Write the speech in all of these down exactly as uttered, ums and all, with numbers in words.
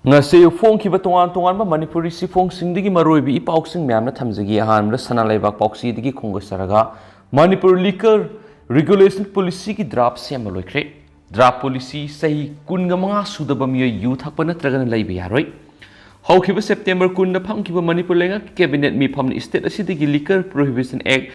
ꯉꯁꯤ ꯐꯣꯡꯈꯤꯕ ꯇꯣꯉꯥꯟ ꯇꯣꯉꯥꯟꯕ ꯃꯅꯤꯄꯨꯔꯤ ꯆꯦꯐꯣꯡꯁꯤꯡꯗꯒꯤ ꯃꯔꯨꯑꯣꯏꯕ ꯏ ꯄꯥꯎꯁꯤꯡ ꯃꯌꯥꯝꯅ ꯊꯝꯖꯒꯦ꯫ ꯑꯍꯥꯟꯕꯗ ꯁꯅꯥ ꯂꯩꯕꯥꯛ ꯄꯥꯎꯆꯦꯗꯒꯤ ꯈꯣꯡꯗꯥꯖꯔꯒ, ꯃꯅꯤꯄꯨꯔ liquor regulation policyꯒꯤ draft ꯁꯦꯝꯕ ꯂꯣꯏꯈ꯭ꯔꯦ꯫ Draft policy ꯆꯍꯤ ꯀꯨꯟꯒ ꯃꯉꯥ ꯁꯨꯗꯕ ꯃꯤꯑꯣꯏ ꯌꯨ ꯊꯛꯄ ꯅꯠꯇ꯭ꯔꯒꯅ ꯂꯩꯕ ꯌꯥꯔꯣꯏ꯫ ꯍꯧꯈꯤꯕ September ꯀꯨꯟꯗ ꯐꯝꯈꯤꯕ ꯃꯅꯤꯄꯨꯔ ꯂꯩꯉꯥꯛꯀꯤ cabinet ꯃꯤꯐꯝꯅ state ꯑꯁꯤꯗꯒꯤ Liquor Prohibition Act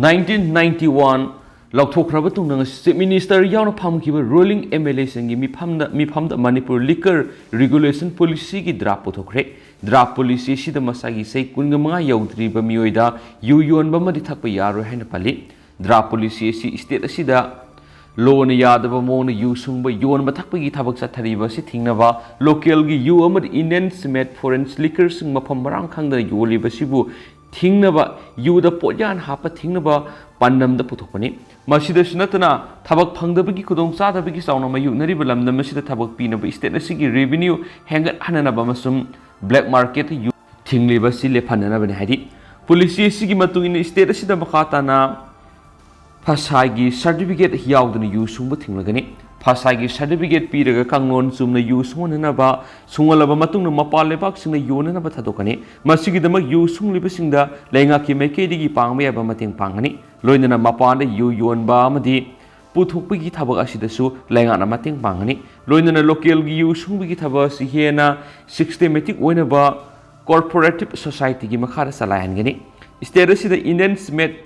nineteen ninety one ꯂꯧꯊꯣꯛꯈ꯭ꯔꯕ ꯇꯨꯡꯗ, ꯉꯁꯤ Chief Minister ꯌꯥꯎꯅ ꯐꯝꯈꯤꯕ ruling MLAꯁꯤꯡꯒꯤ ꯃꯤꯐꯝꯗ, ꯃꯤꯐꯝꯗ Manipur liquor regulation policyꯒꯤ draft ꯄꯨꯊꯣꯛꯈ꯭ꯔꯦ꯫ Draft policy ꯑꯁꯤꯗ ꯃꯁꯥꯒꯤ ꯆꯍꯤ ꯀꯨꯟꯒ ꯃꯉꯥ ꯌꯧꯗ꯭ꯔꯤꯕ ꯃꯤꯑꯣꯏꯗ ꯌꯨ ꯌꯣꯟꯕ ꯑꯃꯗꯤ ꯊꯛꯄ ꯌꯥꯔꯣꯏ ꯍꯥꯏꯅ ꯄꯜꯂꯤ꯫ Draft policy ꯑꯁꯤ state ꯑꯁꯤꯗ ꯂꯣꯅ ꯌꯥꯗꯕ ꯃꯑꯣꯡꯗ ꯌꯨ ꯁꯨꯡꯕ, ꯌꯣꯟꯕ, ꯊꯛꯄꯒꯤ ꯊꯕꯛ ꯆꯠꯊꯔꯤꯕ ꯑꯁꯤ ꯊꯤꯡꯅꯕ, localꯒꯤ ꯌꯨ ꯑꯃꯗꯤ Indian made foreign liquorꯁꯤꯡ ꯃꯐꯝ ꯃꯔꯥꯡ ꯈꯪꯗꯅ ꯌꯣꯜꯂꯤꯕ ꯑꯁꯤꯕꯨ ꯊꯤꯡꯅꯕ, ꯌꯨꯗ ꯄꯣꯠꯌꯥꯟ ꯍꯥꯞꯄ ꯊꯤꯡꯅꯕ ꯄꯥꯟꯗꯝꯗ ꯄꯨꯊꯣꯛꯄꯅꯤ꯫ ꯃꯁꯤꯗꯁꯨ ꯅꯠꯇꯅ, ꯊꯕꯛ ꯐꯪꯗꯕꯒꯤ ꯈꯨꯗꯣꯡꯆꯥꯗꯕꯒꯤ ꯆꯥꯎꯅ ꯃꯥꯌꯣꯛꯅꯔꯤꯕ ꯂꯝꯗꯝ ꯑꯁꯤꯗ ꯊꯕꯛ ꯄꯤꯅꯕ state ꯑꯁꯤꯒꯤ revenue ꯍꯦꯟꯒꯠꯍꯟꯅꯅꯕ ꯑꯃꯁꯨꯡ black marketꯇ ꯌꯨ ꯊꯤꯡꯂꯤꯕ ꯑꯁꯤ ꯂꯦꯞꯍꯟꯅꯅꯕꯅꯤ ꯍꯥꯏꯔꯤ꯫ Policy ꯑꯁꯤꯒꯤ ꯃꯇꯨꯡ ꯏꯟꯅ, state ꯑꯁꯤꯗ ꯃꯈꯥ ꯇꯥꯅ ꯐꯁꯥꯏꯒꯤ certificate ꯌꯥꯎꯗꯅ ꯌꯨ ꯁꯨꯡꯕ ꯊꯤꯡꯂꯒꯅꯤ꯫ ꯐꯁꯥꯏꯒꯤ certificate ꯄꯤꯔꯒ ꯀꯥꯡꯂꯣꯟ ꯆꯨꯝꯅ ꯌꯨ ꯁꯨꯡꯍꯟꯅꯅꯕ, ꯁꯨꯡꯍꯜꯂꯕ ꯃꯇꯨꯡꯗ ꯃꯄꯥꯟ ꯂꯩꯕꯥꯛꯁꯤꯡꯗ ꯌꯣꯟꯅꯅꯕ ꯊꯥꯗꯣꯛꯀꯅꯤ꯫ ꯃꯁꯤꯒꯤꯗꯃꯛ ꯌꯨ ꯁꯨꯡꯂꯤꯕꯁꯤꯡꯗ ꯂꯩꯉꯥꯛꯀꯤ ꯃꯥꯏꯀꯩꯗꯒꯤ ꯄꯥꯡꯕ ꯌꯥꯕ ꯃꯇꯦꯡ ꯄꯥꯡꯒꯅꯤ꯫ ꯂꯣꯏꯅꯅ ꯃꯄꯥꯟꯗ ꯌꯨ ꯌꯣꯟꯕ ꯑꯃꯗꯤ ꯄꯨꯊꯣꯛꯄꯒꯤ ꯊꯕꯛ ꯑꯁꯤꯗꯁꯨ ꯂꯩꯉꯥꯛꯅ ꯃꯇꯦꯡ ꯄꯥꯡꯒꯅꯤ꯫ ꯂꯣꯏꯅꯅ localꯒꯤ ꯌꯨ ꯁꯨꯡꯕꯒꯤ ꯊꯕꯛ ꯑꯁꯤ ꯍꯦꯟꯅ systematic ꯑꯣꯏꯅꯕ cooperative societyꯒꯤ ꯃꯈꯥꯗ ꯆꯂꯥꯏꯍꯟꯒꯅꯤ꯫ State ꯑꯁꯤꯗ Indian made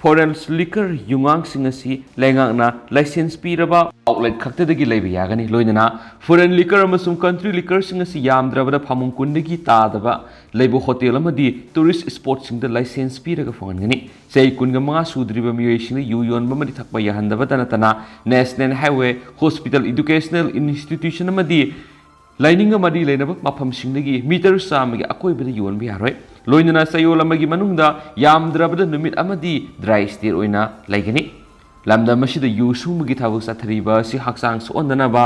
foreign liquor ꯌꯨꯉꯥꯡꯁꯤꯡ ꯑꯁꯤ ꯂꯩꯉꯥꯛꯅ license ꯄꯤꯔꯕ outlet ꯈꯛꯇꯗꯒꯤ ꯂꯩꯕ ꯌꯥꯒꯅꯤ꯫ ꯂꯣꯏꯅꯅ foreign liquor ꯑꯃꯁꯨꯡ country liquorꯁꯤꯡ ꯑꯁꯤ ꯌꯥꯝꯗ꯭ꯔꯕꯗ ꯐꯃꯨꯡ ꯀꯨꯟꯗꯒꯤ ꯇꯥꯗꯕ ꯂꯩꯕ hotel ꯑꯃꯗꯤ tourist spotꯁꯤꯡꯗ license ꯄꯤꯔꯒ ꯐꯪꯍꯟꯒꯅꯤ꯫ ꯆꯍꯤ ꯀꯨꯟꯒ ꯃꯉꯥ ꯁꯨꯗ꯭ꯔꯤꯕ ꯃꯤꯑꯣꯏꯁꯤꯡꯗ ꯌꯨ ꯌꯣꯟꯕ ꯑꯃꯗꯤ ꯊꯛꯄ ꯌꯥꯍꯟꯗꯕꯇ ꯅꯠꯇꯅ, national highway, hospital, educational institution ꯑꯃꯗꯤ ꯂꯥꯏꯅꯤꯡꯒ ꯃꯔꯤ ꯂꯩꯅꯕ ꯃꯐꯝꯁꯤꯡꯗꯒꯤ meter ꯆꯥꯝꯃꯒꯤ ꯑꯀꯣꯏꯕꯗ ꯌꯣꯟꯕ ꯌꯥꯔꯣꯏ꯫ ꯂꯣꯏꯅꯅ ꯆꯌꯣꯜ ꯑꯃꯒꯤ ꯃꯅꯨꯡꯗ ꯌꯥꯝꯗ꯭ꯔꯕꯗ ꯅꯨꯃꯤꯠ ꯑꯃꯗꯤ dry state ꯑꯣꯏꯅ ꯂꯩꯒꯅꯤ꯫ ꯂꯝꯗꯝ ꯑꯁꯤꯗ ꯌꯨ ꯁꯨꯡꯕꯒꯤ ꯊꯕꯛ ꯆꯠꯊꯔꯤꯕ ꯑꯁꯤ ꯍꯛꯆꯥꯡ ꯁꯣꯛꯍꯟꯗꯅꯕ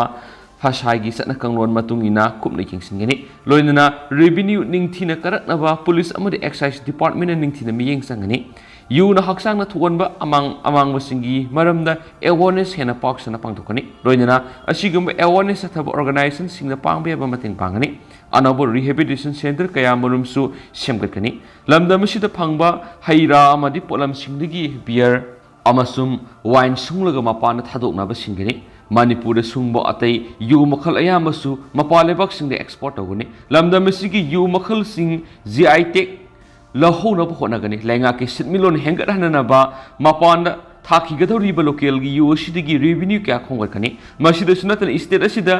ꯐꯁꯥꯏꯒꯤ ꯆꯠꯅ ꯀꯥꯡꯂꯣꯟ ꯃꯇꯨꯡ ꯏꯟꯅ ꯀꯨꯞꯅ ꯌꯦꯡꯁꯤꯟꯒꯅꯤ꯫ ꯂꯣꯏꯅꯅ revenue ꯅꯤꯡꯊꯤꯅ ꯀꯔꯛꯅꯕ police ꯑꯃꯗꯤ excise departmentꯅ ꯅꯤꯡꯊꯤꯅ ꯃꯤꯠꯌꯦꯡ ꯆꯪꯒꯅꯤ꯫ ꯌꯨꯅ ꯍꯛꯆꯥꯡꯅ ꯊꯣꯛꯍꯟꯕ ꯑꯃꯥꯡ ꯑꯃꯥꯡꯕꯁꯤꯡꯒꯤ ꯃꯔꯝꯗ awareness ꯍꯦꯟꯅ ꯄꯥꯛ ꯁꯟꯅ ꯄꯥꯡꯊꯣꯛꯀꯅꯤ꯫ ꯂꯣꯏꯅꯅ ꯑꯁꯤꯒꯨꯝꯕ awareness ꯆꯠꯊꯕ organizationꯁꯤꯡꯗ ꯄꯥꯡꯕ ꯌꯥꯕ ꯃꯇꯦꯡ ꯄꯥꯡꯒꯅꯤ꯫ ꯑꯅꯧꯕ rehabilitation center ꯀꯌꯥ ꯃꯔꯨꯝꯁꯨ ꯁꯦꯝꯒꯠꯀꯅꯤ꯫ ꯂꯝꯗꯝ ꯑꯁꯤꯗ ꯐꯪꯕ ꯍꯩ ꯔꯥ ꯑꯃꯗꯤ ꯄꯣꯠꯂꯝꯁꯤꯡꯗꯒꯤ beer ꯑꯃꯁꯨꯡ wine ꯁꯨꯡꯂꯒ ꯃꯄꯥꯟꯗ ꯊꯥꯗꯣꯛꯅꯕ ꯁꯤꯟꯒꯅꯤ꯫ ꯃꯅꯤꯄꯨꯔꯗ ꯁꯨꯡꯕ ꯑꯇꯩ ꯌꯨ ꯃꯈꯜ ꯑꯌꯥꯝꯕꯁꯨ ꯃꯄꯥꯟ ꯂꯩꯕꯥꯛꯁꯤꯡꯗ export ꯇꯧꯒꯅꯤ꯫ ꯂꯝꯗꯝ ꯑꯁꯤꯒꯤ ꯌꯨ ꯃꯈꯜꯁꯤꯡ G I tag ꯂꯧꯍꯧꯅꯕ ꯍꯣꯠꯅꯒꯅꯤ꯫ ꯂꯩꯉꯥꯛꯀꯤ ꯁꯤꯟꯃꯤꯠꯂꯣꯟ ꯍꯦꯟꯒꯠꯍꯟꯅꯅꯕ ꯃꯄꯥꯟꯗ ꯊꯥꯈꯤꯒꯗꯧꯔꯤꯕ localꯒꯤ ꯌꯨ ꯑꯁꯤꯗꯒꯤ revenue ꯀꯌꯥ ꯈꯣꯝꯒꯠꯀꯅꯤ꯫ ꯃꯁꯤꯗꯁꯨ ꯅꯠꯇꯅ state ꯑꯁꯤꯗ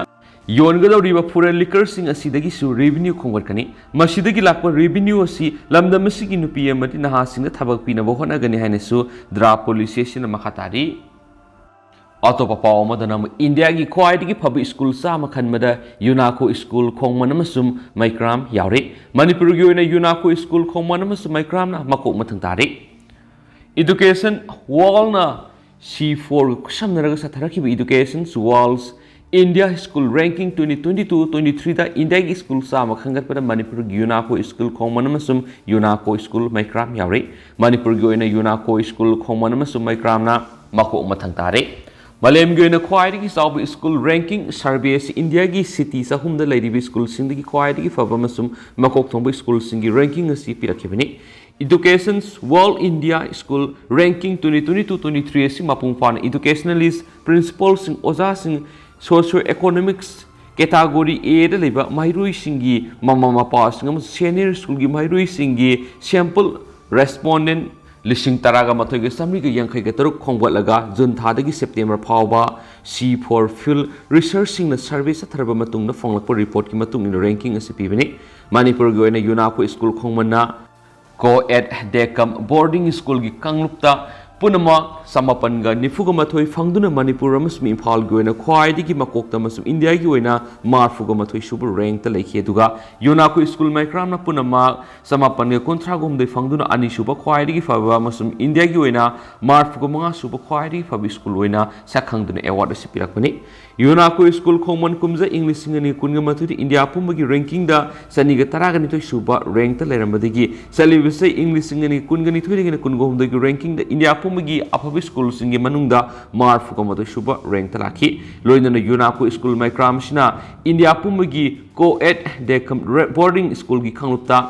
ꯌꯣꯟꯒꯗꯧꯔꯤꯕ foreign liquorꯁꯤꯡ ꯑꯁꯤꯗꯒꯤꯁꯨ revenue ꯈꯣꯝꯒꯠꯀꯅꯤ꯫ ꯃꯁꯤꯗꯒꯤ ꯂꯥꯛꯄ revenue ꯑꯁꯤ ꯂꯝꯗꯝ ꯑꯁꯤꯒꯤ ꯅꯨꯄꯤ ꯑꯃꯗꯤ ꯅꯍꯥꯁꯤꯡꯗ ꯊꯕꯛ ꯄꯤꯅꯕ ꯍꯣꯠꯅꯒꯅꯤ ꯍꯥꯏꯅꯁꯨ draft policy ꯑꯁꯤꯅ ꯃꯈꯥ ꯇꯥꯔꯤ꯫ ꯑꯇꯣꯞꯄ ꯄꯥꯎ ꯑꯃꯗꯅ ꯑꯃꯨꯛ ꯏꯟꯗꯤꯌꯥꯒꯤ ꯈ꯭ꯋꯥꯏꯗꯒꯤ ꯐꯕ ꯁ꯭ꯀꯨꯜ ꯆꯥꯝꯃ ꯈꯟꯕꯗ ꯌꯨꯅꯥꯀꯣ ꯁ꯭ꯀꯨꯜ ꯈꯣꯡꯃꯟ ꯑꯃꯁꯨꯡ ꯃꯩꯀ꯭ꯔꯥꯝ ꯌꯥꯎꯔꯤ꯫ ꯃꯅꯤꯄꯨꯔꯒꯤ ꯑꯣꯏꯅ ꯌꯨꯅꯥꯀꯣ ꯁ꯭ꯀꯨꯜ ꯈꯣꯡꯃꯟ ꯑꯃꯁꯨꯡ ꯃꯩꯀ꯭ꯔꯥꯝꯅ ꯃꯀꯣꯛ ꯃꯊꯪ ꯇꯥꯔꯤ꯫ Education Worldꯅ C four ꯈꯨꯠꯁꯝꯅꯔꯒ ꯆꯠꯊꯔꯛꯈꯤꯕ Education World's India School Ranking twenty twenty-two twenty-threeꯗ ꯏꯟꯗꯤꯌꯥꯒꯤ ꯁ꯭ꯀꯨꯜ ꯆꯥꯝꯃ ꯈꯟꯒꯠꯄꯗ ꯃꯅꯤꯄꯨꯔꯒꯤ ꯌꯨꯅꯥꯀꯣ ꯁ꯭ꯀꯨꯜ ꯈꯣꯡꯃꯟ ꯑꯃꯁꯨꯡ ꯌꯨꯅꯥꯀꯣ ꯁ꯭ꯀꯨꯜ ꯃꯩꯀ꯭ꯔꯥꯝ ꯌꯥꯎꯔꯤ꯫ ꯃꯅꯤꯄꯨꯔꯒꯤ ꯑꯣꯏꯅ ꯌꯨꯅꯥꯀꯣ ꯁ꯭ꯀꯨꯜ ꯈꯣꯡꯃꯟ ꯑꯃꯁꯨꯡ ꯃꯩꯀ꯭ꯔꯥꯝꯅ ꯃꯀꯣꯛ ꯃꯊꯪ ꯇꯥꯔꯦ꯫ ꯃꯥꯂꯦꯝꯒꯤ ꯑꯣꯏꯅ ꯈ꯭ꯋꯥꯏꯗꯒꯤ ꯆꯥꯎꯕ ꯁ꯭ꯀꯨꯜ ꯔꯦꯡꯀꯤꯡ ꯁꯔꯚꯦ ꯑꯁꯤ ꯏꯟꯗꯤꯌꯥꯒꯤ ꯁꯤꯇꯤ ꯆꯍꯨꯝꯗ ꯂꯩꯔꯤꯕ ꯁ꯭ꯀꯨꯜꯁꯤꯡꯗꯒꯤ ꯈ꯭ꯋꯥꯏꯗꯒꯤ ꯐꯕ ꯑꯃꯁꯨꯡ ꯃꯀꯣꯛ ꯊꯣꯡꯕ ꯁ꯭ꯀꯨꯜꯁꯤꯡꯒꯤ ꯔꯦꯡꯀꯤꯡ ꯑꯁꯤ ꯄꯤꯔꯛꯈꯤꯕꯅꯤ꯫ Education World India School Ranking twenty twenty-two twenty-three ꯑꯁꯤ ꯃꯄꯨꯡ ꯐꯥꯅ educationalist, principalꯁꯤꯡ, ꯑꯣꯖꯥꯁꯤꯡ, socio economics category Aꯗ ꯂꯩꯕ ꯃꯍꯩꯔꯣꯏꯁꯤꯡꯒꯤ ꯃꯃꯥ ꯃꯄꯥꯁꯤꯡ ꯑꯃꯁꯨꯡ senior schoolꯒꯤ ꯃꯍꯩꯔꯣꯏꯁꯤꯡꯒꯤ sample respondent ꯂꯤꯁꯤꯡ ꯇꯔꯥꯒ ꯃꯥꯊꯣꯏꯒ ꯆꯥꯃꯔꯤꯒ ꯌꯥꯡꯈꯩꯒ ꯇꯔꯨꯛ ꯈꯣꯝꯒꯠꯂꯒ ꯖꯨꯟ ꯊꯥꯗꯒꯤ ꯁꯦꯞꯇꯦꯝꯕꯔ ꯐꯥꯎꯕ C four field researchꯁꯤꯡꯅ ꯁꯔꯚꯦ ꯆꯠꯊꯔꯕ ꯃꯇꯨꯡꯗ ꯐꯣꯡꯂꯛꯄ ꯔꯤꯄꯣꯔꯠꯀꯤ ꯃꯇꯨꯡ ꯏꯟꯅ ꯔꯦꯡꯀꯤꯡ ꯑꯁꯤ ꯄꯤꯕꯅꯤ꯫ ꯃꯅꯤꯄꯨꯔꯒꯤ ꯑꯣꯏꯅ ꯌꯨꯅꯥꯀꯣ ꯁ꯭ꯀꯨꯜ ꯈꯣꯡꯃꯟꯅ co-ed day camp boarding schoolꯒꯤ ꯀꯥꯡꯂꯨꯞꯇ ꯄꯨꯝꯅꯃꯛ ꯆꯃꯥꯄꯟꯒ ꯅꯤꯐꯨꯒ ꯃꯥꯊꯣꯏ ꯐꯪꯗꯨꯅ ꯃꯅꯤꯄꯨꯔ ꯑꯃꯁꯨꯡ ꯏꯝꯐꯥꯜꯒꯤ ꯑꯣꯏꯅ ꯈ꯭ꯋꯥꯏꯗꯒꯤ ꯃꯀꯣꯛꯇ ꯑꯃꯁꯨꯡ ꯏꯟꯗꯤꯌꯥꯒꯤ ꯑꯣꯏꯅ ꯃꯔꯤꯐꯨꯒ ꯃꯥꯊꯣꯏ ꯁꯨꯕ ꯔꯦꯡꯛꯇ ꯂꯩꯈꯤ꯫ ꯑꯗꯨꯒ ꯌꯨꯅꯥꯀꯣ ꯁ꯭ꯀꯨꯜ ꯃꯩꯀ꯭ꯔꯥꯝꯅ ꯄꯨꯝꯅꯃꯛ ꯆꯃꯥꯄꯟꯒ ꯀꯨꯟꯊ꯭ꯔꯥꯒ ꯍꯨꯝꯗꯣꯏ ꯐꯪꯗꯨꯅ ꯑꯅꯤꯁꯨꯕ ꯈ꯭ꯋꯥꯏꯗꯒꯤ ꯐꯕ ꯑꯃꯁꯨꯡ ꯏꯟꯗꯤꯌꯥꯒꯤ ꯑꯣꯏꯅ ꯃꯔꯤꯐꯨꯒ ꯃꯉꯥ ꯁꯨꯕ ꯈ꯭ꯋꯥꯏꯗꯒꯤ ꯐꯕ ꯁ꯭ꯀꯨꯜ ꯑꯣꯏꯅ ꯁꯛꯈꯪꯗꯨꯅ ꯑꯦꯋꯥꯔꯗ ꯑꯁꯤ ꯄꯤꯔꯛꯄꯅꯤ꯫ ꯌꯨꯅꯥꯀꯣ ꯁ꯭ꯀꯨꯜ ꯈꯣꯡꯃꯟ ꯀꯨꯝꯖꯥ ꯏꯪ ꯂꯤꯁꯤꯡ ꯑꯅꯤ ꯀꯨꯟꯒ ꯃꯥꯊꯣꯏꯗ ꯏꯟꯗꯤꯌꯥ ꯄꯨꯝꯕꯒꯤ ꯔꯦꯡꯀꯤꯡꯗ ꯆꯅꯤꯒ ꯇꯔꯥꯒ ꯅꯤꯊꯣꯏ ꯁꯨꯕ ꯔꯦꯡꯛꯇ ꯂꯩꯔꯝꯕꯗꯒꯤ ꯆꯠꯂꯤꯕ ꯆꯍꯤ ꯏꯪ ꯂꯤꯁꯤꯡ ꯑꯅꯤ ꯀꯨꯟꯒ ꯅꯤꯊꯣꯏꯗꯒꯤꯅ ꯀꯨꯟꯒ ꯍꯨꯝꯗꯣꯏꯒꯤ ꯔꯦꯡꯀꯤꯡꯗ ꯏꯟꯗꯤꯌꯥ ꯄꯨꯝꯕꯒꯤ ꯑꯐꯕ ꯁ꯭ꯀꯨꯜꯁꯤꯡꯒꯤ ꯃꯅꯨꯡꯗ ꯃꯔꯤꯐꯨꯒ ꯃꯥꯊꯣꯏ ꯁꯨꯕ ꯔꯦꯡꯛꯇ ꯂꯥꯛꯈꯤ꯫ ꯂꯣꯏꯅꯅ ꯌꯨꯅꯥꯀꯣ ꯁ꯭ꯀꯨꯜ ꯃꯥꯏꯀ꯭ꯔꯥꯝ ꯑꯁꯤꯅ ꯏꯟꯗꯤꯌꯥ ꯄꯨꯝꯕꯒꯤ ꯀꯣ ꯑꯦꯗ ꯗꯦꯀꯝ ꯕꯣꯔꯗꯤꯡ ꯁ꯭ꯀꯨꯜꯒꯤ ꯀꯥꯡꯂꯨꯞꯇ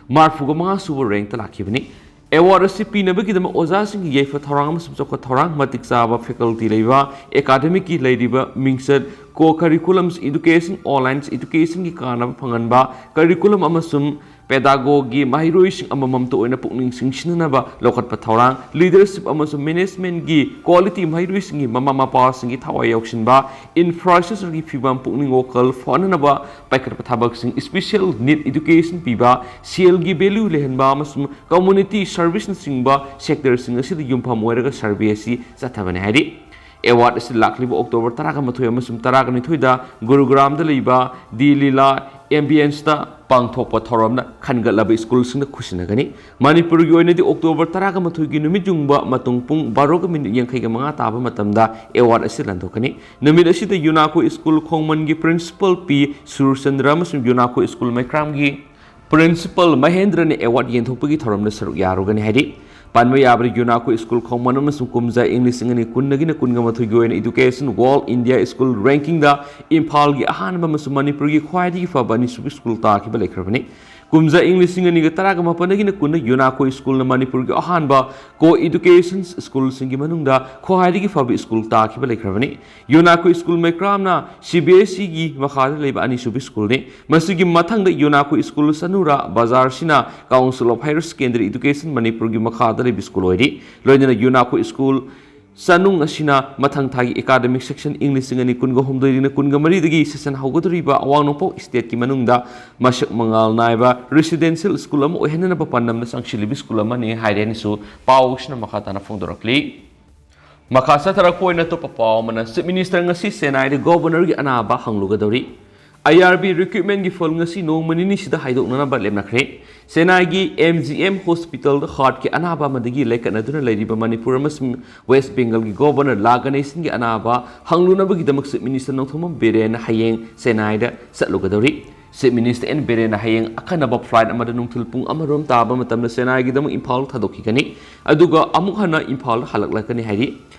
ꯃꯔꯤꯐꯨꯒ ꯃꯉꯥ ꯁꯨꯕ ꯔꯦꯡꯛꯇ ꯂꯥꯛꯈꯤꯕꯅꯤ꯫ ꯑꯦꯋꯥꯔꯗ ꯑꯁꯤ ꯄꯤꯅꯕꯒꯤꯗꯃꯛ ꯑꯣꯖꯥꯁꯤꯡꯒꯤ ꯌꯥꯏꯐ ꯊꯧꯔꯥꯡ ꯑꯃꯁꯨꯡ ꯆꯥꯎꯈꯠ ꯊꯧꯔꯥꯡ, ꯃꯇꯤꯛ ꯆꯥꯕ ꯐꯦꯀꯜꯇꯤ ꯂꯩꯕ, ꯑꯦꯀꯥꯗꯃꯤꯛꯀꯤ ꯂꯩꯔꯤꯕ ꯃꯤꯡꯆꯠ, ꯀꯣ ꯀꯔꯤꯀꯨꯂꯝꯁ ꯏꯗꯨꯀꯦꯁꯟ, ꯑꯣꯟꯂꯥꯏꯟ ꯏꯗꯨꯀꯦꯁꯟꯒꯤ ꯀꯥꯟꯅꯕ ꯐꯪꯍꯟꯕ, ꯀꯔꯤꯀꯨꯂꯝ ꯑꯃꯁꯨꯡ ꯄꯦꯗꯥꯒꯣꯒꯤ ꯃꯍꯩꯔꯣꯏꯁꯤꯡ ꯑꯃꯃꯝꯇ ꯑꯣꯏꯅ ꯄꯨꯛꯅꯤꯡ ꯆꯤꯡꯁꯤꯟꯅꯅꯕ ꯂꯧꯈꯠꯄ ꯊꯧꯔꯥꯡ, ꯂꯤꯗꯔꯁꯤꯞ ꯑꯃꯁꯨꯡ ꯃꯦꯅꯦꯖꯃꯦꯟꯒꯤ ꯀ꯭ꯋꯥꯂꯤꯇꯤ, ꯃꯍꯩꯔꯣꯏꯁꯤꯡꯒꯤ ꯃꯃꯥ ꯃꯄꯥꯁꯤꯡꯒꯤ ꯊꯋꯥꯏ ꯌꯥꯎꯁꯤꯟꯕ, ꯏꯟꯐ꯭ꯔꯥꯁ꯭ꯇ꯭ꯔꯛꯆꯔꯒꯤ ꯐꯤꯕꯝ ꯄꯨꯛꯅꯤꯡ ꯋꯥꯈꯜ ꯐꯅꯅꯕ ꯄꯥꯏꯈꯠꯄ ꯊꯕꯛꯁꯤꯡ, ꯏꯁꯄꯤꯁꯦꯜ ꯅꯤꯗ ꯏꯗꯨꯀꯦꯁꯟ ꯄꯤꯕ, ꯁꯦꯜꯒꯤ ꯚꯦꯂ꯭ꯌꯨ ꯂꯩꯍꯟꯕ ꯑꯃꯁꯨꯡ ꯀꯝꯃ꯭ꯌꯨꯅꯤꯇꯤ ꯁꯔꯚꯤꯁꯅꯆꯤꯡꯕ ꯁꯦꯛꯇꯔꯁꯤꯡ ꯑꯁꯤꯗ ꯌꯨꯝꯐꯝ ꯑꯣꯏꯔꯒ ꯁꯔꯚꯦ ꯑꯁꯤ ꯆꯠꯊꯕꯅꯤ ꯍꯥꯏꯔꯤ꯫ ꯑꯦꯋꯥꯔꯗ ꯑꯁꯤ ꯂꯥꯛꯂꯤꯕ ꯑꯣꯛꯇꯣꯕꯔ ꯇꯔꯥꯒ ꯃꯥꯊꯣꯏ ꯑꯃꯁꯨꯡ ꯇꯔꯥꯒ ꯅꯤꯊꯣꯏꯗ ꯒꯨꯔꯨꯒ꯭ꯔꯥꯝꯗ ꯂꯩꯕ ꯗꯤ ꯂꯤꯂꯥ ꯑꯦꯝꯕꯤꯌꯟꯁꯇ ꯄꯥꯡꯊꯣꯛꯄ ꯊꯧꯔꯝꯅ ꯈꯟꯒꯠꯂꯕ ꯁ꯭ꯀꯨꯜꯁꯤꯡꯗ ꯈꯨꯠꯁꯤꯟꯅꯒꯅꯤ꯫ ꯃꯅꯤꯄꯨꯔꯒꯤ ꯑꯣꯏꯅꯗꯤ ꯑꯣꯛꯇꯣꯕꯔ ꯇꯔꯥꯒ ꯃꯥꯊꯣꯏꯒꯤ ꯅꯨꯃꯤꯠ ꯌꯨꯡꯕ ꯃꯇꯨꯡ ꯄꯨꯡ ꯕꯥꯔꯣꯒ ꯃꯤꯅꯤꯠ ꯌꯥꯡꯈꯩꯒ ꯃꯉꯥ ꯇꯥꯕ ꯃꯇꯝꯗ ꯑꯦꯋꯥꯔꯗ ꯑꯁꯤ ꯂꯥꯟꯊꯣꯛꯀꯅꯤ꯫ ꯅꯨꯃꯤꯠ ꯑꯁꯤꯗ ꯌꯨꯅꯥꯀꯣ ꯁ꯭ꯀꯨꯜ ꯈꯣꯡꯃꯟꯒꯤ ꯄ꯭ꯔꯤꯟꯁꯤꯄꯜ ꯄꯤ ꯁꯨꯔꯆꯟꯗ꯭ꯔ ꯑꯃꯁꯨꯡ ꯌꯨꯅꯥꯀꯣ ꯁ꯭ꯀꯨꯜ ꯃꯩꯀ꯭ꯔꯥꯝꯒꯤ ꯄ꯭ꯔꯤꯟꯁꯤꯄꯜ ꯃꯍꯦꯟꯗ꯭ꯔꯅ ꯑꯦꯋꯥꯔꯗ ꯌꯦꯟꯊꯣꯛꯄꯒꯤ ꯊꯧꯔꯝꯗ ꯁꯔꯨꯛ ꯌꯥꯔꯨꯒꯅꯤ ꯍꯥꯏꯔꯤ꯫ ꯄꯟꯕ ꯌꯥꯕꯗ ꯌꯨꯅꯥꯀꯣ ꯁ꯭ꯀꯨꯜ ꯈꯣꯡꯃꯟ ꯑꯃꯁꯨꯡ ꯀꯨꯝꯖꯥ ꯏꯪ ꯂꯤꯁꯤꯡ ꯑꯅꯤ ꯀꯨꯟꯗꯒꯤꯅ ꯀꯨꯟꯒ ꯃꯥꯊꯣꯏꯒꯤ ꯑꯣꯏꯅ ꯏꯗꯨꯀꯦꯁꯟ ꯋꯥꯔꯜ ꯏꯟꯗꯤꯌꯥ ꯁ꯭ꯀꯨꯜ ꯔꯦꯡꯀꯤꯡꯗ ꯏꯝꯐꯥꯜꯒꯤ ꯑꯍꯥꯟꯕ ꯑꯃꯁꯨꯡ ꯃꯅꯤꯄꯨꯔꯒꯤ ꯈ꯭ꯋꯥꯏꯗꯒꯤ ꯐꯕ ꯑꯅꯤꯁꯨꯕ ꯁ꯭ꯀꯨꯜ ꯇꯥꯈꯤꯕ ꯂꯩꯈ꯭ꯔꯕꯅꯤ꯫ ꯀꯨꯝꯖꯥ ꯏꯪ ꯂꯤꯁꯤꯡ ꯑꯅꯤꯒ ꯇꯔꯥꯒ ꯃꯥꯄꯟꯗꯒꯤꯅ ꯀꯨꯟꯗ ꯌꯨꯅꯥꯀꯣ ꯁ꯭ꯀꯨꯜꯅ ꯃꯅꯤꯄꯨꯔꯒꯤ ꯑꯍꯥꯟꯕ ꯀꯣ ꯏꯗꯨꯀꯦꯁꯟ ꯁ꯭ꯀꯨꯜꯁꯤꯡꯒꯤ ꯃꯅꯨꯡꯗ ꯈ꯭ꯋꯥꯏꯗꯒꯤ ꯐꯕ ꯁ꯭ꯀꯨꯜ ꯇꯥꯈꯤꯕ ꯂꯩꯈ꯭ꯔꯕꯅꯤ꯫ ꯌꯨꯅꯥꯀꯣ ꯁ꯭ꯀꯨꯜ ꯃꯩꯀ꯭ꯔꯥꯝꯅ ꯁꯤ ꯕꯤ ꯑꯦꯁ ꯏꯒꯤ ꯃꯈꯥꯗ ꯂꯩꯕ ꯑꯅꯤꯁꯨꯕ ꯁ꯭ꯀꯨꯜꯅꯤ꯫ ꯃꯁꯤꯒꯤ ꯃꯊꯪꯗ ꯌꯨꯅꯥꯀꯣ school ꯆꯅꯨꯔꯥ ꯕꯖꯥꯔꯁꯤꯅ Council of Higher Secondary Education ꯃꯅꯤꯄꯨꯔꯒꯤ ꯃꯈꯥꯗ ꯂꯩꯕ ꯁ꯭ꯀꯨꯜ ꯑꯣꯏꯔꯤ꯫ ꯂꯣꯏꯅꯅ ꯌꯨꯅꯥꯀꯣ ꯁ꯭ꯀꯨꯜ ꯆꯅꯨꯡ ꯑꯁꯤꯅ ꯃꯊꯪ ꯊꯥꯒꯤ ꯑꯦꯀꯥꯗꯃꯤꯛ ꯁꯦꯁꯟ ꯏꯪ ꯂꯤꯁꯤꯡ ꯑꯅꯤ ꯀꯨꯟꯒ ꯍꯨꯝꯗꯣꯏꯗꯒꯤꯅ ꯀꯨꯟꯒ ꯃꯔꯤꯗꯒꯤ ꯁꯦꯁꯟ ꯍꯧꯒꯗꯧꯔꯤꯕ ꯑꯋꯥꯡ ꯅꯣꯡꯄꯣꯛ ꯁ꯭ꯇꯦꯠꯀꯤ ꯃꯅꯨꯡꯗ ꯃꯁꯛ ꯃꯉꯥꯜ ꯅꯥꯏꯕ ꯔꯦꯁꯤꯗꯦꯟꯁꯤꯌꯦꯜ ꯁ꯭ꯀꯨꯜ ꯑꯃ ꯑꯣꯏꯍꯟꯅꯅꯕ ꯄꯥꯟꯗꯝꯗ ꯆꯪꯁꯤꯜꯂꯤꯕ ꯁ꯭ꯀꯨꯜ ꯑꯃꯅꯤ ꯍꯥꯏꯔꯦ ꯍꯥꯏꯅꯁꯨ ꯄꯥꯎꯁꯤꯅ ꯃꯈꯥ ꯇꯥꯅ ꯐꯣꯡꯗꯣꯔꯛꯂꯤ꯫ ꯃꯈꯥ ꯆꯠꯊꯔꯛꯄ ꯑꯣꯏꯅ ꯑꯇꯣꯞꯄ ꯄꯥꯎ ꯑꯃꯅ, ꯆꯤꯐ ꯃꯤꯅꯤꯁꯇꯔ ꯉꯁꯤ ꯆꯦꯟꯅꯥꯏꯗ ꯒꯣꯚꯔꯅꯔꯒꯤ ꯑꯅꯥꯕ ꯍꯪꯂꯨꯒꯗꯧꯔꯤ꯫ ꯑꯥꯏ ꯑꯥꯔ ꯕꯤ ꯔꯤꯀ꯭ꯔꯨꯠꯃꯦꯟꯒꯤ ꯐꯜ ꯉꯁꯤ ꯅꯣꯡꯃ ꯅꯤꯅꯤꯁꯤꯗ ꯍꯥꯏꯗꯣꯛꯅꯅꯕ ꯂꯦꯞꯅꯈ꯭ꯔꯦ꯫ ꯆꯦꯟꯅꯥꯏꯒꯤ ꯑꯦꯝ ꯖꯤ ꯑꯦꯝ ꯍꯣꯁꯄꯤꯇꯥꯜꯗ ꯍꯥꯔꯠꯀꯤ ꯑꯅꯥꯕ ꯑꯃꯗꯒꯤ ꯂꯩꯀꯠꯅꯗꯨꯅ ꯂꯩꯔꯤꯕ ꯃꯅꯤꯄꯨꯔ ꯑꯃꯁꯨꯡ ꯋꯦꯁ ꯕꯦꯡꯒꯜꯒꯤ ꯒꯣꯚꯔꯅꯔ ꯂꯥ ꯒꯅꯦꯁꯟꯒꯤ ꯑꯅꯥꯕ ꯍꯪꯂꯨꯅꯕꯒꯤꯗꯃꯛ ꯆꯤꯐ ꯃꯤꯅꯤꯁꯇꯔ ꯅꯣꯡꯊꯣꯝꯕꯝ ꯕꯤꯔꯦꯟꯅ ꯍꯌꯦꯡ ꯆꯦꯟꯅꯥꯏꯗ ꯆꯠꯂꯨꯒꯗꯧꯔꯤ꯫ ꯆꯤꯐ ꯃꯤꯅꯤꯁꯇꯔ ꯑꯦꯟ ꯕꯤꯔꯦꯟꯅ ꯍꯌꯦꯡ ꯑꯈꯟꯅꯕ ꯐ꯭ꯂꯥꯏꯠ ꯑꯃꯗ ꯅꯨꯡꯊꯤꯜ ꯄꯨꯡ ꯑꯃꯔꯣꯝ ꯇꯥꯕ ꯃꯇꯝꯗ ꯆꯦꯟꯅꯥꯏꯒꯤꯗꯃꯛ ꯏꯝꯐꯥꯜ ꯊꯥꯗꯣꯛꯈꯤꯒꯅꯤ, ꯑꯗꯨꯒ ꯑꯃꯨꯛ ꯍꯟꯅ ꯏꯝꯐꯥꯜꯗ ꯍꯜꯂꯛꯂꯛꯀꯅꯤ ꯍꯥꯏꯔꯤ꯫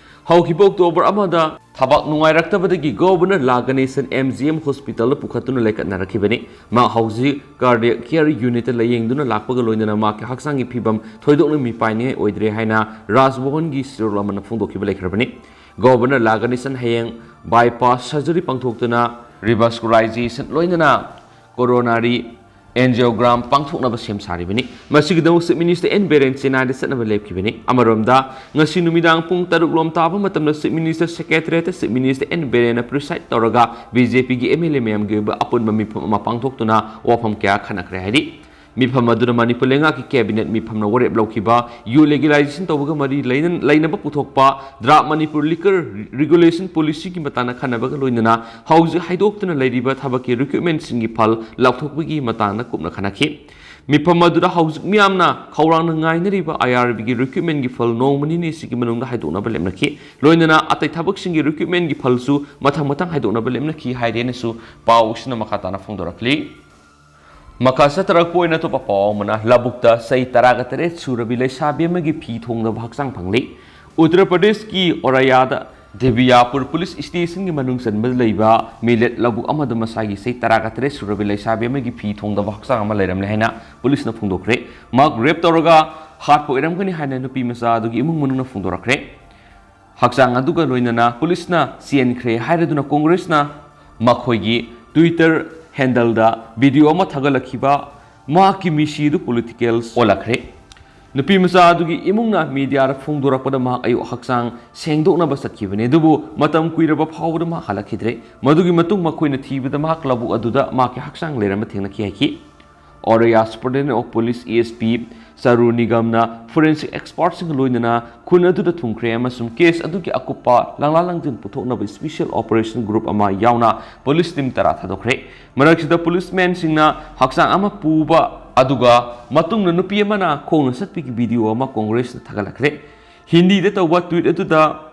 ꯍꯧꯈꯤꯕ ꯑꯣꯛꯇꯣꯕꯔ ꯑꯃꯗ ꯊꯕꯥꯛ ꯅꯨꯡꯉꯥꯏꯔꯛꯇꯕꯗꯒꯤ ꯒꯣꯚꯔꯅꯔ ꯂꯥ ꯒꯅꯦꯁꯟ ꯑꯦꯝ ꯖꯤ ꯑꯦꯝ ꯍꯣꯁꯄꯤꯇꯥꯜꯗ ꯄꯨꯈꯠꯇꯨꯅ ꯂꯩꯀꯠꯅꯔꯛꯈꯤꯕꯅꯤ꯫ ꯃꯥ ꯍꯧꯖꯤꯛ ꯀꯥꯔꯗꯤꯌꯛ ꯀꯤꯌꯔ ꯌꯨꯅꯤꯠꯇ ꯂꯥꯌꯦꯡꯗꯨꯅ ꯂꯥꯛꯄꯒ ꯂꯣꯏꯅꯅ ꯃꯍꯥꯛꯀꯤ ꯍꯛꯆꯥꯡꯒꯤ ꯐꯤꯕꯝ ꯊꯣꯏꯗꯣꯛꯅ ꯃꯤꯄꯥꯏꯅꯤꯡꯉꯥꯏ ꯑꯣꯏꯗ꯭ꯔꯦ ꯍꯥꯏꯅ ꯔꯥꯖ ꯚꯋꯟꯒꯤ ꯆꯦꯔꯣꯜ ꯑꯃꯅ ꯐꯣꯡꯗꯣꯛꯈꯤꯕ ꯂꯩꯈ꯭ꯔꯕꯅꯤ꯫ ꯒꯣꯚꯔꯅꯔ ꯂꯥ ꯒꯅꯦꯁꯟ ꯍꯌꯦꯡ ꯕꯥꯏꯄꯥꯁ ꯁꯔꯖꯔꯤ ꯄꯥꯡꯊꯣꯛꯇꯨꯅ ꯔꯤꯚꯥꯁꯀꯨꯂꯥꯏꯖꯦꯁꯟ ꯂꯣꯏꯅꯅ ꯀꯣꯔꯣꯅꯥꯔꯤ ꯑꯦꯟꯖꯤꯑꯣꯒ꯭ꯔꯥꯝ ꯄꯥꯡꯊꯣꯛꯅꯕ ꯁꯦꯝ ꯁꯥꯔꯤꯕꯅꯤ꯫ ꯃꯁꯤꯒꯤꯗꯃꯛ ꯆꯤꯐ ꯃꯤꯅꯤꯁꯇꯔ ꯑꯦꯟ ꯕꯤꯔꯦꯟ ꯆꯦꯟꯅꯥꯏꯗ ꯆꯠꯅꯕ ꯂꯦꯞꯈꯤꯕꯅꯤ꯫ ꯑꯃꯔꯣꯝꯗ, ꯉꯁꯤ ꯅꯨꯃꯤꯗꯥꯡ ꯄꯨꯡ ꯇꯔꯨꯛ ꯂꯣꯝ ꯇꯥꯕ ꯃꯇꯝꯗ ꯆꯤꯐ ꯃꯤꯅꯤꯁꯇꯔ ꯁꯦꯀ꯭ꯔꯦꯇꯔꯤꯌꯦꯠꯇ ꯆꯤꯐ ꯃꯤꯅꯤꯁꯇꯔ ꯑꯦꯟ ꯕꯤꯔꯦꯟꯅ ꯄ꯭ꯔꯤꯁꯥꯏꯗ ꯇꯧꯔꯒ ꯕꯤ ꯖꯦ ꯄꯤꯒꯤ ꯑꯦꯝ ꯑꯦꯜ ꯑꯦ ꯃꯌꯥꯝꯒꯤ ꯑꯣꯏꯕ ꯑꯄꯨꯟꯕ ꯃꯤꯐꯝ ꯑꯃ ꯄꯥꯡꯊꯣꯛꯇꯨꯅ ꯋꯥꯐꯝ ꯀꯌꯥ ꯈꯟꯅꯈ꯭ꯔꯦ ꯍꯥꯏꯔꯤ꯫ ꯃꯤꯐꯝ ꯑꯗꯨꯗ ꯃꯅꯤꯄꯨꯔ ꯂꯩꯉꯥꯛꯀꯤ ꯀꯦꯕꯤꯅꯦꯠ ꯃꯤꯐꯝꯅ ꯋꯥꯔꯦꯞ ꯂꯧꯈꯤꯕ ꯌꯨ ꯂꯤꯒꯦꯂꯥꯏꯖꯦꯁꯟ ꯇꯧꯕꯒ ꯃꯔꯤ ꯂꯩꯅ-, ꯂꯩꯅꯕ ꯄꯨꯊꯣꯛꯄ ꯗ꯭ꯔꯥꯐ ꯃꯅꯤꯄꯨꯔ ꯂꯤꯀꯔ ꯔꯤꯒꯨꯂꯦꯁꯟ ꯄꯣꯂꯤꯁꯤꯒꯤ ꯃꯇꯥꯡꯗ ꯈꯟꯅꯕꯒ ꯂꯣꯏꯅꯅ ꯍꯧꯖꯤꯛ ꯍꯥꯏꯗꯣꯛꯇꯨꯅ ꯂꯩꯔꯤꯕ ꯊꯕꯛꯀꯤ ꯔꯤꯀ꯭ꯔꯨꯠꯃꯦꯟꯁꯤꯡꯒꯤ ꯐꯜ ꯂꯥꯎꯊꯣꯛꯄꯒꯤ ꯃꯇꯥꯡꯗ ꯀꯨꯞꯅ ꯈꯟꯅꯈꯤ꯫ ꯃꯤꯐꯝ ꯑꯗꯨꯗ ꯍꯧꯖꯤꯛ ꯃꯤꯌꯥꯝꯅ ꯈꯧꯔꯥꯡꯅ ꯉꯥꯏꯅꯔꯤꯕ ꯑꯥꯏ ꯑꯥꯔ ꯕꯤꯒꯤ ꯔꯤꯀ꯭ꯔꯨꯠꯃꯦꯟꯒꯤ ꯐꯜ ꯅꯣꯡꯃ ꯅꯤꯅꯤꯁꯤꯒꯤ ꯃꯅꯨꯡꯗ ꯍꯥꯏꯗꯣꯛꯅꯕ ꯂꯦꯞꯅꯈꯤ꯫ ꯂꯣꯏꯅꯅ ꯑꯇꯩ ꯊꯕꯛꯁꯤꯡꯒꯤ ꯔꯤꯀ꯭ꯔꯨꯠꯃꯦꯟꯒꯤ ꯐꯜꯁꯨ ꯃꯊꯪ ꯃꯊꯪ ꯍꯥꯏꯗꯣꯛꯅꯕ ꯂꯦꯞꯅꯈꯤ ꯍꯥꯏꯔꯦꯅꯁꯨ ꯄꯥꯎꯁꯤꯅ ꯃꯈꯥ ꯇꯥꯅ ꯐꯣꯡꯗꯣꯔꯛꯂꯤ꯫ ꯃꯈꯥ ꯆꯠꯊꯔꯛꯄ ꯑꯣꯏꯅ ꯑꯇꯣꯞꯄ ꯄꯥꯎ ꯑꯃꯅ, ꯂꯧꯕꯨꯛꯇ ꯆꯍꯤ ꯇꯔꯥꯒ ꯇꯔꯦꯠ ꯁꯨꯔꯕꯤ ꯂꯩꯁꯥꯕꯤ ꯑꯃꯒꯤ ꯐꯤ ꯊꯣꯡꯗꯕ ꯍꯛꯆꯥꯡ ꯐꯪꯂꯤ꯫ ꯎꯠꯇꯔ ꯄ꯭ꯔꯗꯦꯁꯀꯤ ꯑꯣꯔꯥꯌꯥꯗ ꯗꯦꯕꯤꯌꯥꯄꯨꯔ ꯄꯨꯂꯤꯁ ꯁ꯭ꯇꯦꯁꯟꯒꯤ ꯃꯅꯨꯡ ꯆꯟꯕꯗ ꯂꯩꯕ ꯃꯤꯂꯦꯠ ꯂꯧꯕꯨꯛ ꯑꯃꯗ ꯃꯁꯥꯒꯤ ꯆꯍꯤ ꯇꯔꯥꯒ ꯇꯔꯦꯠ ꯁꯨꯔꯕꯤ ꯂꯩꯁꯥꯕꯤ ꯑꯃꯒꯤ ꯐꯤ ꯊꯣꯡꯗꯕ ꯍꯛꯆꯥꯡ ꯑꯃ ꯂꯩꯔꯝꯂꯦ ꯍꯥꯏꯅ ꯄꯨꯂꯤꯁꯅ ꯐꯣꯡꯗꯣꯛꯈ꯭ꯔꯦ꯫ ꯃꯍꯥꯛ ꯔꯦꯞ ꯇꯧꯔꯒ ꯍꯥꯠꯄ ꯑꯣꯏꯔꯝꯒꯅꯤ ꯍꯥꯏꯅ ꯅꯨꯄꯤ ꯃꯆꯥ ꯑꯗꯨꯒꯤ ꯏꯃꯨꯡ ꯃꯅꯨꯡꯅ ꯐꯣꯡꯗꯣꯔꯛꯈ꯭ꯔꯦ꯫ ꯍꯛꯆꯥꯡ ꯑꯗꯨꯒ ꯂꯣꯏꯅꯅ ꯄꯨꯂꯤꯁꯅ ꯆꯦꯟꯈ꯭ꯔꯦ ꯍꯥꯏꯔꯗꯨꯅ ꯀꯣꯡꯒ꯭ꯔꯦꯁꯅ ꯃꯈꯣꯏꯒꯤ ꯇ꯭ꯋꯤꯇꯔ ꯍꯦꯟꯗꯜꯗ ꯚꯤꯗꯤꯑꯣ ꯑꯃ ꯊꯥꯒꯠꯂꯛꯈꯤꯕ ꯃꯍꯥꯛꯀꯤ ꯃꯤꯁꯤ ꯑꯗꯨ ꯄꯣꯂꯤꯇꯤꯀꯦꯜ ꯑꯣꯜꯂꯛꯈ꯭ꯔꯦ꯫ ꯅꯨꯄꯤ ꯃꯆꯥ ꯑꯗꯨꯒꯤ ꯏꯃꯨꯡꯅ ꯃꯤꯗꯤꯌꯥꯗ ꯐꯣꯡꯗꯣꯔꯛꯄꯗ ꯃꯍꯥꯛ ꯑꯌꯨꯛ ꯍꯛꯆꯥꯡ ꯁꯦꯡꯗꯣꯛꯅꯕ ꯆꯠꯈꯤꯕꯅꯤ, ꯑꯗꯨꯕꯨ ꯃꯇꯝ ꯀꯨꯏꯔꯕ ꯐꯥꯎꯕꯗ ꯃꯍꯥꯛ ꯍꯜꯂꯛꯈꯤꯗ꯭ꯔꯦ꯫ ꯃꯗꯨꯒꯤ ꯃꯇꯨꯡ ꯃꯈꯣꯏꯅ ꯊꯤꯕꯗ ꯃꯍꯥꯛ ꯂꯧꯕꯨꯛ ꯑꯗꯨꯗ ꯃꯍꯥꯛꯀꯤ ꯍꯛꯆꯥꯡ ꯂꯩꯔꯝꯕ ꯊꯦꯡꯅꯈꯤ ꯍꯥꯏꯈꯤ꯫ ꯑꯣꯔꯤꯌꯥ superintendent of police, A S P, Charu ꯅꯤꯒꯝꯅ forensic expertꯁꯤꯡꯒ ꯂꯣꯏꯅꯅ ꯈꯨꯟ ꯑꯗꯨꯗ ꯊꯨꯡꯈ꯭ꯔꯦ ꯑꯃꯁꯨꯡ case ꯑꯗꯨꯒꯤ ꯑꯀꯨꯞꯄ ꯂꯥꯡꯂꯥ ꯂꯥꯡꯖꯤꯟ ꯄꯨꯊꯣꯛꯅꯕ special operation group ꯑꯃ ꯌꯥꯎꯅ police team ꯇꯔꯥ ꯊꯥꯗꯣꯛꯈ꯭ꯔꯦ꯫ ꯃꯔꯛꯁꯤꯗ policemanꯁꯤꯡꯅ ꯍꯛꯆꯥꯡ ꯑꯃ ꯄꯨꯕ ꯑꯗꯨꯒ ꯃꯇꯨꯡꯗ ꯅꯨꯄꯤ ꯑꯃꯅ ꯈꯣꯡꯅ ꯆꯠꯄꯒꯤ video ꯑꯃ Congressꯅ ꯊꯥꯒꯠꯂꯛꯈ꯭ꯔꯦ꯫ ꯍꯤꯟꯗꯤꯗ ꯇꯧꯕ tweet ꯑꯗꯨꯗ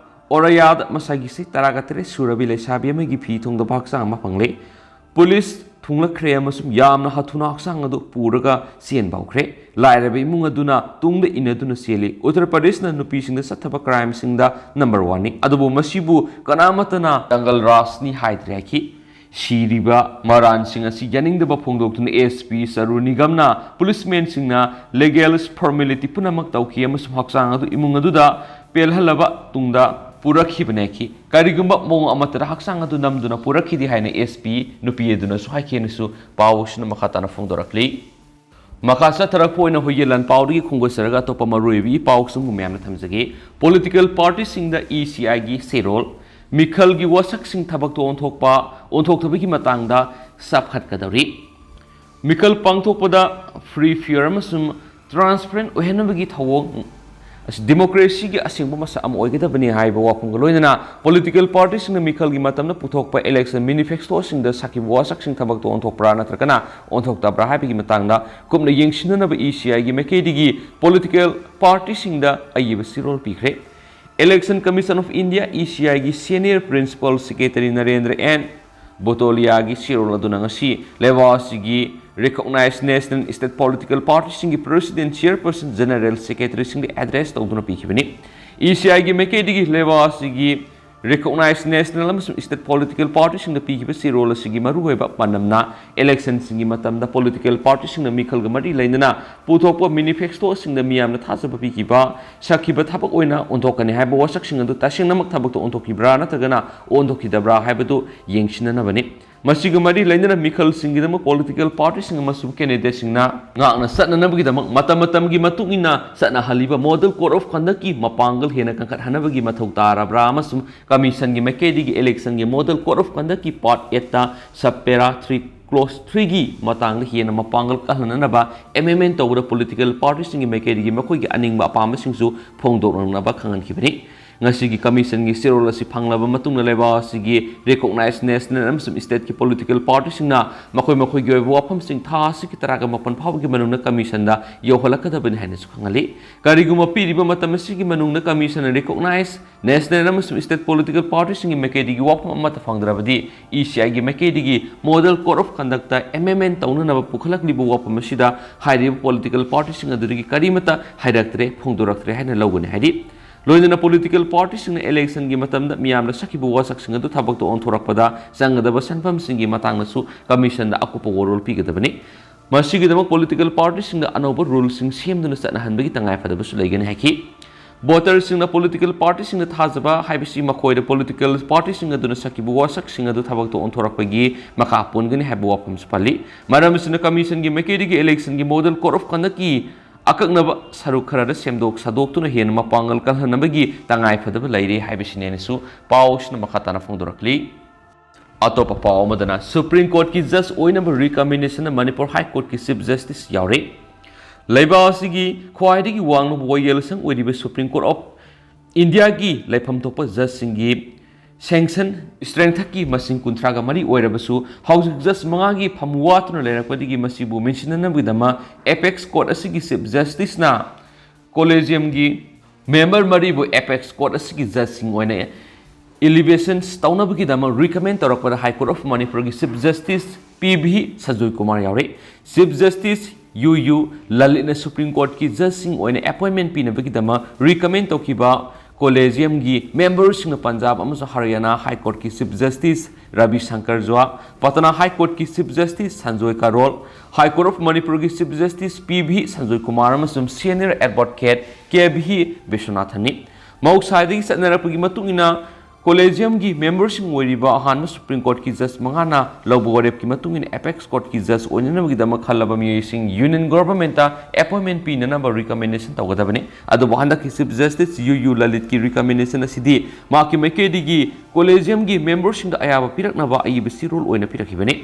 ꯑꯣꯔꯥꯌꯥꯗ ꯃꯁꯥꯒꯤ ꯆꯍꯤ ꯇꯔꯥꯒ ꯇꯔꯦꯠ ꯁꯨꯔꯕꯤ ꯂꯩꯁꯥꯕꯤ ꯑꯃꯒꯤ ꯐꯤ ꯊꯣꯡꯗꯕ ꯍꯛꯆꯥꯡ ꯑꯃ ꯐꯪꯂꯦ꯫ Police ꯊꯨꯡꯂꯛꯈ꯭ꯔꯦ ꯑꯃꯁꯨꯡ ꯌꯥꯝꯅ ꯍꯥꯊꯨꯅ ꯍꯛꯆꯥꯡ ꯑꯗꯨ ꯄꯨꯔꯒ ꯆꯦꯟꯕ ꯍꯧꯈ꯭ꯔꯦ꯫ ꯂꯥꯏꯔꯕ ꯏꯃꯨꯡ ꯑꯗꯨꯅ ꯇꯨꯡꯗ ꯏꯟꯅꯗꯨꯅ ꯆꯦꯜꯂꯤ꯫ ꯎꯠꯇꯔ ꯄ꯭ꯔꯗꯦꯁꯅ ꯅꯨꯄꯤꯁꯤꯡꯗ ꯆꯠꯊꯕ crimeꯁꯤꯡꯗ number oneꯅꯤ, ꯑꯗꯨꯕꯨ ꯃꯁꯤꯕꯨ ꯀꯅꯥꯃꯠꯇꯅ jungle rajꯅꯤ ꯍꯥꯏꯗ꯭ꯔꯦ ꯍꯥꯏꯈꯤ꯫ ꯁꯤꯔꯤꯕ ꯃꯔꯥꯟꯁꯤꯡ ꯑꯁꯤ ꯌꯥꯅꯤꯡꯗꯕ ꯐꯣꯡꯗꯣꯛꯇꯨꯅ SP ꯆꯔꯨ ꯅꯤꯒꯝꯅ policemanꯁꯤꯡꯅ legal formality ꯄꯨꯝꯅꯃꯛ ꯇꯧꯈꯤ ꯑꯃꯁꯨꯡ ꯍꯛꯆꯥꯡ ꯑꯗꯨ ꯏꯃꯨꯡ ꯑꯗꯨꯗ ꯄꯦꯜꯍꯜꯂꯕ ꯇꯨꯡꯗ ꯄꯨꯔꯛꯈꯤꯕꯅꯦ ꯍꯥꯏꯈꯤ꯫ ꯀꯔꯤꯒꯨꯝꯕ ꯃꯑꯣꯡ ꯑꯃꯠꯇꯗ ꯍꯛꯆꯥꯡ ꯑꯗꯨ ꯅꯝꯗꯨꯅ ꯄꯨꯔꯛꯈꯤꯗꯦ ꯍꯥꯏꯅ SP ꯅꯨꯄꯤ ꯑꯗꯨꯅꯁꯨ ꯍꯥꯏꯈꯤ ꯍꯥꯏꯅꯁꯨ ꯄꯥꯎꯁꯤꯅ ꯃꯈꯥ ꯇꯥꯅ ꯐꯣꯡꯗꯣꯔꯛꯂꯤ꯫ ꯃꯈꯥ ꯆꯠꯊꯔꯛꯄ ꯑꯣꯏꯅ ꯑꯩꯈꯣꯏꯒꯤ ꯂꯥꯟ ꯄꯥꯎꯗꯒꯤ ꯈꯣꯡꯒꯠꯆꯔꯒ ꯑꯇꯣꯞꯄ ꯃꯔꯨꯑꯣꯏꯕ ꯏ ꯄꯥꯎꯁꯤꯡꯕꯨ ꯃꯌꯥꯝꯅ ꯊꯝꯖꯒꯦ꯫ Political partyꯁꯤꯡꯗ ECIꯒꯤ ꯆꯦꯔꯣꯜ, ꯃꯤꯈꯜꯒꯤ ꯋꯥꯁꯛꯁꯤꯡ ꯊꯕꯛꯇ ꯑꯣꯟꯊꯣꯛꯄ ꯑꯣꯟꯊꯣꯛꯇꯕꯒꯤ ꯃꯇꯥꯡꯗ ꯆꯥꯎꯈꯠꯀꯗꯧꯔꯤ꯫ ꯃꯤꯈꯜ ꯄꯥꯡꯊꯣꯛꯄꯗ free, fair ꯑꯃꯁꯨꯡ transparent ꯑꯣꯏꯍꯟꯅꯕꯒꯤ ꯊꯧꯑꯣꯡ ꯑꯁꯤ democracyꯒꯤ ꯑꯁꯦꯡꯕ ꯃꯁꯛ ꯑꯃ ꯑꯣꯏꯒꯗꯕꯅꯤ ꯍꯥꯏꯕ ꯋꯥꯐꯝꯒ ꯂꯣꯏꯅꯅ political partyꯁꯤꯡꯅ ꯃꯤꯈꯜꯒꯤ ꯃꯇꯝꯗ ꯄꯨꯊꯣꯛꯄ election manifestoꯁꯤꯡꯗ ꯁꯥꯈꯤꯕ ꯋꯥꯁꯛꯁꯤꯡ ꯊꯕꯛꯇ ꯑꯣꯟꯊꯣꯛꯄ꯭ꯔꯥ ꯅꯠꯇ꯭ꯔꯒꯅ ꯑꯣꯟꯊꯣꯛꯇꯕ꯭ꯔꯥ ꯍꯥꯏꯕꯒꯤ ꯃꯇꯥꯡꯗ ꯀꯨꯞꯅ ꯌꯦꯡꯁꯤꯟꯅꯅꯕ ECIꯒꯤ ꯃꯥꯏꯀꯩꯗꯒꯤ political partyꯁꯤꯡꯗ ꯑꯏꯕ ꯆꯦꯔꯣꯜ ꯄꯤꯈ꯭ꯔꯦ꯫ Election Commission of India, ECIꯒꯤ senior principal secretary Narendra N ꯕꯣꯇꯣꯂꯤꯌꯥꯒꯤ ꯆꯦꯔꯣꯜ ꯑꯗꯨꯅ ꯉꯁꯤ ꯂꯩꯕꯥꯛ ꯑꯁꯤꯒꯤ recognized national state political partyꯁꯤꯡꯒꯤ president, chairperson, general secretaryꯁꯤꯡꯗ address ꯇꯧꯗꯨꯅ ꯄꯤꯈꯤꯕꯅꯤ꯫ ECIꯒꯤ ꯃꯥꯏꯀꯩꯗꯒꯤ ꯂꯩꯕꯥꯛ ꯑꯁꯤꯒꯤ recognized national ꯑꯃꯁꯨꯡ state political partyꯁꯤꯡꯗ ꯄꯤꯈꯤꯕ ꯆꯦꯔꯣꯜ ꯑꯁꯤꯒꯤ ꯃꯔꯨꯑꯣꯏꯕ ꯄꯥꯟꯗꯝꯅ electionꯁꯤꯡꯒꯤ ꯃꯇꯝꯗ political partyꯁꯤꯡꯅ ꯃꯤꯈꯜꯒ ꯃꯔꯤ ꯂꯩꯅꯅ ꯄꯨꯊꯣꯛꯄ manifestoꯁꯤꯡꯗ ꯃꯤꯌꯥꯝꯅ ꯊꯥꯖꯕ ꯄꯤꯈꯤꯕ ꯁꯛꯈꯤꯕ ꯊꯕꯛ ꯑꯣꯏꯅ ꯑꯣꯟꯊꯣꯛꯀꯅꯤ ꯍꯥꯏꯕ ꯋꯥꯁꯛꯁꯤꯡ ꯑꯗꯨ ꯇꯁꯦꯡꯅꯃꯛ ꯊꯕꯛꯇ ꯑꯣꯟꯊꯣꯛꯈꯤꯕ꯭ꯔꯥ ꯅꯠꯇ꯭ꯔꯒꯅ ꯑꯣꯟꯊꯣꯛꯈꯤꯗꯕ꯭ꯔꯥ ꯍꯥꯏꯕꯗꯨ ꯌꯦꯡꯁꯤꯟꯅꯅꯕꯅꯤ꯫ ꯃꯁꯤꯒ ꯃꯔꯤ ꯂꯩꯅꯅ ꯃꯤꯈꯜꯁꯤꯡꯒꯤꯗꯃꯛ political partyꯁꯤꯡ ꯑꯃꯁꯨꯡ candidateꯁꯤꯡꯅ ꯉꯥꯛꯅ ꯆꯠꯅꯅꯕꯒꯤꯗꯃꯛ ꯃꯇꯝ ꯃꯇꯝꯒꯤ ꯃꯇꯨꯡ ꯏꯟꯅ ꯆꯠꯅꯍꯜꯂꯤꯕ model code of conductꯀꯤ ꯃꯄꯥꯡꯒꯜ ꯍꯦꯟꯅ ꯀꯟꯈꯠꯍꯟꯅꯕꯒꯤ ꯃꯊꯧ ꯇꯥꯔꯕ꯭ꯔꯥ ꯑꯃꯁꯨꯡ commissionꯒꯤ ꯃꯥꯏꯀꯩꯗꯒꯤ electionꯒꯤ model code of conductꯀꯤ part eightꯇ sub para three close ꯊ꯭ꯔꯤꯒꯤ ꯃꯇꯥꯡꯗ ꯍꯦꯟꯅ ꯃꯄꯥꯡꯒꯜ ꯀꯜꯍꯟꯅꯅꯕ ꯑꯦꯃꯦꯟꯃꯦꯟ ꯇꯧꯕꯗ ꯄꯣꯂꯤꯇꯤꯀꯦꯜ ꯄꯥꯔꯇꯤꯁꯤꯡꯒꯤ ꯃꯥꯏꯀꯩꯗꯒꯤ ꯃꯈꯣꯏꯒꯤ ꯑꯅꯤꯡꯕ ꯑꯄꯥꯝꯕꯁꯤꯡꯁꯨ ꯐꯣꯡꯗꯣꯛꯂꯛꯅꯕ ꯈꯪꯍꯟꯈꯤꯕꯅꯤ꯫ ꯉꯁꯤꯒꯤ ꯀꯃꯤꯁꯟꯒꯤ ꯆꯦꯔꯣꯜ ꯑꯁꯤ ꯐꯪꯂꯕ ꯃꯇꯨꯡꯗ ꯂꯩꯕꯥꯛ ꯑꯁꯤꯒꯤ ꯔꯤꯀꯣꯛꯅꯥꯏꯖ ꯅꯦꯁꯅꯦꯜ ꯑꯃꯁꯨꯡ ꯁ꯭ꯇꯦꯠꯀꯤ ꯄꯣꯂꯤꯇꯤꯀꯦꯜ ꯄꯥꯔꯇꯤꯁꯤꯡꯅ ꯃꯈꯣꯏ ꯃꯈꯣꯏꯒꯤ ꯑꯣꯏꯕ ꯋꯥꯐꯝꯁꯤꯡ ꯊꯥ ꯑꯁꯤꯒꯤ ꯇꯔꯥꯒ ꯃꯥꯄꯟ ꯐꯥꯎꯕꯒꯤ ꯃꯅꯨꯡꯗ ꯀꯃꯤꯁꯟꯗ ꯌꯧꯍꯜꯂꯛꯀꯗꯕꯅꯤ ꯍꯥꯏꯅꯁꯨ ꯈꯪꯍꯜꯂꯤ꯫ ꯀꯔꯤꯒꯨꯝꯕ ꯄꯤꯔꯤꯕ ꯃꯇꯝ ꯑꯁꯤꯒꯤ ꯃꯅꯨꯡꯗ ꯀꯃꯤꯁꯟꯅ ꯔꯤꯀꯣꯛꯅꯥꯏꯖ ꯅꯦꯁꯅꯦꯜ ꯑꯃꯁꯨꯡ ꯁ꯭ꯇꯦꯠ ꯄꯣꯂꯤꯇꯤꯀꯦꯜ ꯄꯥꯔꯇꯤꯁꯤꯡꯒꯤ ꯃꯥꯏꯀꯩꯗꯒꯤ ꯋꯥꯐꯝ ꯑꯃꯠꯇ ꯐꯪꯗ꯭ꯔꯕꯗꯤ, ꯏ ꯁꯤ ꯑꯥꯏꯒꯤ ꯃꯥꯏꯀꯩꯗꯒꯤ ꯃꯣꯗꯦꯜ ꯀꯣꯗ ꯑꯣꯐ ꯀꯟꯗꯛꯇ ꯑꯦꯃꯦꯟꯃꯦꯟ ꯇꯧꯅꯅꯕ ꯄꯨꯈꯠꯂꯛꯂꯤꯕ ꯋꯥꯐꯝ ꯑꯁꯤꯗ ꯍꯥꯏꯔꯤꯕ ꯄꯣꯂꯤꯇꯤꯀꯦꯜ ꯄꯥꯔꯇꯤꯁꯤꯡ ꯑꯗꯨꯗꯒꯤ ꯀꯔꯤꯃꯠꯇ ꯍꯥꯏꯔꯛꯇ꯭ꯔꯦ, ꯐꯣꯡꯗꯣꯔꯛꯇ꯭ꯔꯦ ꯍꯥꯏꯅ ꯂꯧꯒꯅꯤ ꯍꯥꯏꯔꯤ꯫ ꯂꯣꯏꯅꯅ ꯄꯣꯂꯤꯇꯤꯀꯦꯜ ꯄꯥꯔꯇꯤꯁꯤꯡꯅ ꯏꯂꯦꯛꯁꯟꯒꯤ ꯃꯇꯝꯗ ꯃꯤꯌꯥꯝꯅ ꯁꯛꯈꯤꯕ ꯋꯥꯁꯛꯁꯤꯡ ꯑꯗꯨ ꯊꯕꯛꯇ ꯑꯣꯟꯊꯣꯔꯛꯄꯗ ꯆꯪꯒꯗꯕ ꯁꯦꯟꯐꯝꯁꯤꯡꯒꯤ ꯃꯇꯥꯡꯗꯁꯨ ꯀꯃꯤꯁꯟꯗ ꯑꯀꯨꯞꯄ ꯋꯥꯔꯣꯜ ꯄꯤꯒꯗꯕꯅꯤ꯫ ꯃꯁꯤꯒꯤꯗꯃꯛ ꯄꯣꯂꯤꯇꯤꯀꯦꯜ ꯄꯥꯔꯇꯤꯁꯤꯡꯅ ꯑꯅꯧꯕ ꯔꯨꯜꯁꯤꯡ ꯁꯦꯝꯗꯨꯅ ꯆꯠꯅꯍꯟꯕꯒꯤ ꯇꯉꯥꯏꯐꯗꯕꯁꯨ ꯂꯩꯒꯅꯤ ꯍꯥꯏꯈꯤ꯫ ꯚꯣꯇꯔꯁꯤꯡꯅ ꯄꯣꯂꯤꯇꯤꯀꯦꯜ ꯄꯥꯔꯇꯤꯁꯤꯡꯗ ꯊꯥꯖꯕ ꯍꯥꯏꯕꯁꯤ ꯃꯈꯣꯏꯗ ꯄꯣꯂꯤꯇꯤꯀꯦꯜ ꯄꯥꯔꯇꯤꯁꯤꯡ ꯑꯗꯨꯅ ꯁꯛꯈꯤꯕ ꯋꯥꯁꯛꯁꯤꯡ ꯑꯗꯨ ꯊꯕꯛꯇ ꯑꯣꯟꯊꯣꯔꯛꯄꯒꯤ ꯃꯈꯥ ꯄꯣꯟꯒꯅꯤ ꯍꯥꯏꯕ ꯋꯥꯐꯝꯁꯨ ꯄꯜꯂꯤ꯫ ꯃꯔꯝ ꯑꯁꯤꯅ ꯀꯃꯤꯁꯟꯒꯤ ꯃꯥꯏꯀꯩꯗꯒꯤ ꯏꯂꯦꯛꯁꯟꯒꯤ ꯃꯣꯗꯦꯜ ꯀꯣꯗ ꯑꯣꯐ ꯀꯟꯗꯛꯀꯤ ꯑꯀꯛꯅꯕ ꯁꯔꯨꯛ ꯈꯔꯗ ꯁꯦꯝꯗꯣꯛ ꯁꯥꯗꯣꯛꯇꯨꯅ ꯍꯦꯟꯅ ꯃꯄꯥꯡꯒꯜ ꯀꯜꯍꯟꯅꯕꯒꯤ ꯇꯉꯥꯏꯐꯗꯕ ꯂꯩꯔꯦ ꯍꯥꯏꯕꯁꯤꯅꯦꯅꯁꯨ ꯄꯥꯎꯁꯤꯅ ꯃꯈꯥ ꯇꯥꯅ ꯐꯣꯡꯗꯣꯔꯛꯂꯤ꯫ ꯑꯇꯣꯞꯄ ꯄꯥꯎ ꯑꯃꯗꯅ, ꯁꯨꯄ꯭ꯔꯤꯝ ꯀꯣꯔꯠꯀꯤ ꯖꯖ ꯑꯣꯏꯅꯕ ꯔꯤꯀꯃꯦꯟꯗꯦꯁꯟꯗ ꯃꯅꯤꯄꯨꯔ ꯍꯥꯏ ꯀꯣꯔꯠꯀꯤ ꯆꯤꯐ ꯖꯁꯇꯤꯁ ꯌꯥꯎꯔꯦ꯫ ꯂꯩꯕꯥꯛ ꯑꯁꯤꯒꯤ ꯈ꯭ꯋꯥꯏꯗꯒꯤ ꯋꯥꯡꯂꯕ ꯋꯥꯌꯦꯜꯁꯪ ꯑꯣꯏꯔꯤꯕ ꯁꯨꯄ꯭ꯔꯤꯝ ꯀꯣꯔꯠ ꯑꯣꯐ ꯏꯟꯗꯤꯌꯥꯒꯤ ꯂꯩꯐꯝ ꯊꯣꯛꯄ ꯖꯖꯁꯤꯡꯒꯤ ꯁꯦꯡꯁꯟ ꯁ꯭ꯇ꯭ꯔꯦꯡꯊꯀꯤ ꯃꯁꯤꯡ ꯀꯨꯟꯊ꯭ꯔꯥꯒ ꯃꯔꯤ ꯑꯣꯏꯔꯕꯁꯨ, ꯍꯧꯖꯤꯛ ꯖꯖ ꯃꯉꯥꯒꯤ ꯐꯝ ꯋꯥꯠꯇꯨꯅ ꯂꯩꯔꯛꯄꯗꯒꯤ ꯃꯁꯤꯕꯨ ꯃꯦꯟꯁꯤꯟꯅꯅꯕꯒꯤꯗꯃꯛ ꯑꯦꯄꯦꯛꯁ ꯀꯣꯔꯠ ꯑꯁꯤꯒꯤ ꯆꯤꯐ ꯖꯁꯇꯤꯁꯅ ꯀꯣꯂꯦꯖꯤꯌꯝꯒꯤ ꯃꯦꯝꯕꯔ ꯃꯔꯤꯕꯨ ꯑꯦꯄꯦꯛꯁ ꯀꯣꯔꯠ ꯑꯁꯤꯒꯤ ꯖꯖꯁꯤꯡ ꯑꯣꯏꯅ ꯏꯂꯤꯚꯦꯁꯟꯁ ꯇꯧꯅꯕꯒꯤꯗꯃꯛ ꯔꯤꯀꯃꯦꯟ ꯇꯧꯔꯛꯄꯗ ꯍꯥꯏ ꯀꯣꯔꯠ ꯑꯣꯐ ꯃꯅꯤꯄꯨꯔꯒꯤ chief justice P V Sanjay Kumar ꯌꯥꯎꯔꯤ꯫ ꯆꯤꯐ ꯖꯁꯇꯤꯁ ꯌꯨ ꯌꯨ ꯂꯂꯤꯠꯅ ꯁꯨꯄ꯭ꯔꯤꯝ ꯀꯣꯔꯠꯀꯤ ꯖꯖꯁꯤꯡ ꯑꯣꯏꯅ ꯑꯦꯄꯣꯏꯟꯃꯦꯟ ꯄꯤꯅꯕꯒꯤꯗꯃꯛ ꯔꯤꯀꯃꯦꯟ ꯇꯧꯈꯤꯕ ꯀꯣꯂꯦꯖꯤꯌꯝꯒꯤ ꯃꯦꯝꯕꯔꯁꯤꯡꯅ ꯄꯟꯖꯥꯕ ꯑꯃꯁꯨꯡ ꯍꯔꯤꯌꯥꯅꯥ ꯍꯥꯏ ꯀꯣꯔꯠꯀꯤ chief justice Ravi Shankar Jha, Patna high ꯀꯣꯔꯠꯀꯤ chief justice Sanjay Karol, high court of ꯃꯅꯤꯄꯨꯔꯒꯤ chief justice P V Sanjay Kumar ꯑꯃꯁꯨꯡ ꯁꯦꯅꯤꯌꯔ ꯑꯦꯗꯚꯣꯀꯦꯠ ꯀꯦ ꯚꯤ ꯕꯤꯁ꯭ꯋꯅꯥꯊꯟꯅꯤ꯫ ꯃꯍꯧꯁꯥꯗꯒꯤ ꯆꯠꯅꯔꯛꯄꯒꯤ ꯃꯇꯨꯡ ꯏꯟꯅ ꯀꯣꯂꯦꯖꯤꯌꯝꯒꯤ ꯃꯦꯝꯕꯔꯁꯤꯡ ꯑꯣꯏꯔꯤꯕ ꯑꯍꯥꯟꯕ ꯁꯨꯄ꯭ꯔꯤꯝ ꯀꯣꯔꯠꯀꯤ ꯖꯖ ꯃꯉꯥꯅ ꯂꯧꯕ ꯋꯥꯔꯦꯞꯀꯤ ꯃꯇꯨꯡ ꯏꯟꯅ ꯑꯦꯄꯦꯛꯁ ꯀꯣꯔꯠꯀꯤ ꯖꯖ ꯑꯣꯏꯅꯅꯕꯒꯤꯗꯃꯛ ꯈꯜꯂꯕ ꯃꯤꯑꯣꯏꯁꯤꯡ ꯌꯨꯅꯤꯌꯟ ꯒꯣꯚꯔꯟꯃꯦꯟꯠꯇ ꯑꯦꯄꯣꯏꯟꯃꯦꯟꯠ ꯄꯤꯅꯅꯕ ꯔꯤꯀꯃꯦꯟꯗꯦꯁꯟ ꯇꯧꯒꯗꯕꯅꯤ꯫ ꯑꯗꯨꯕꯨ ꯍꯟꯗꯛꯀꯤ ꯆꯤꯐ ꯖꯁꯇꯤꯁ ꯌꯨ ꯌꯨ ꯂꯂꯤꯠꯀꯤ ꯔꯤꯀꯃꯦꯟꯗꯦꯁꯟ ꯑꯁꯤꯗꯤ ꯃꯍꯥꯛꯀꯤ ꯃꯥꯏꯀꯩꯗꯒꯤ ꯀꯣꯂꯦꯖꯤꯌꯝꯒꯤ ꯃꯦꯝꯕꯔꯁꯤꯡꯗ ꯑꯌꯥꯕ ꯄꯤꯔꯛꯅꯕ ꯑꯏꯕ ꯆꯦꯔꯣꯜ ꯑꯣꯏꯅ ꯄꯤꯔꯛꯈꯤꯕꯅꯤ꯫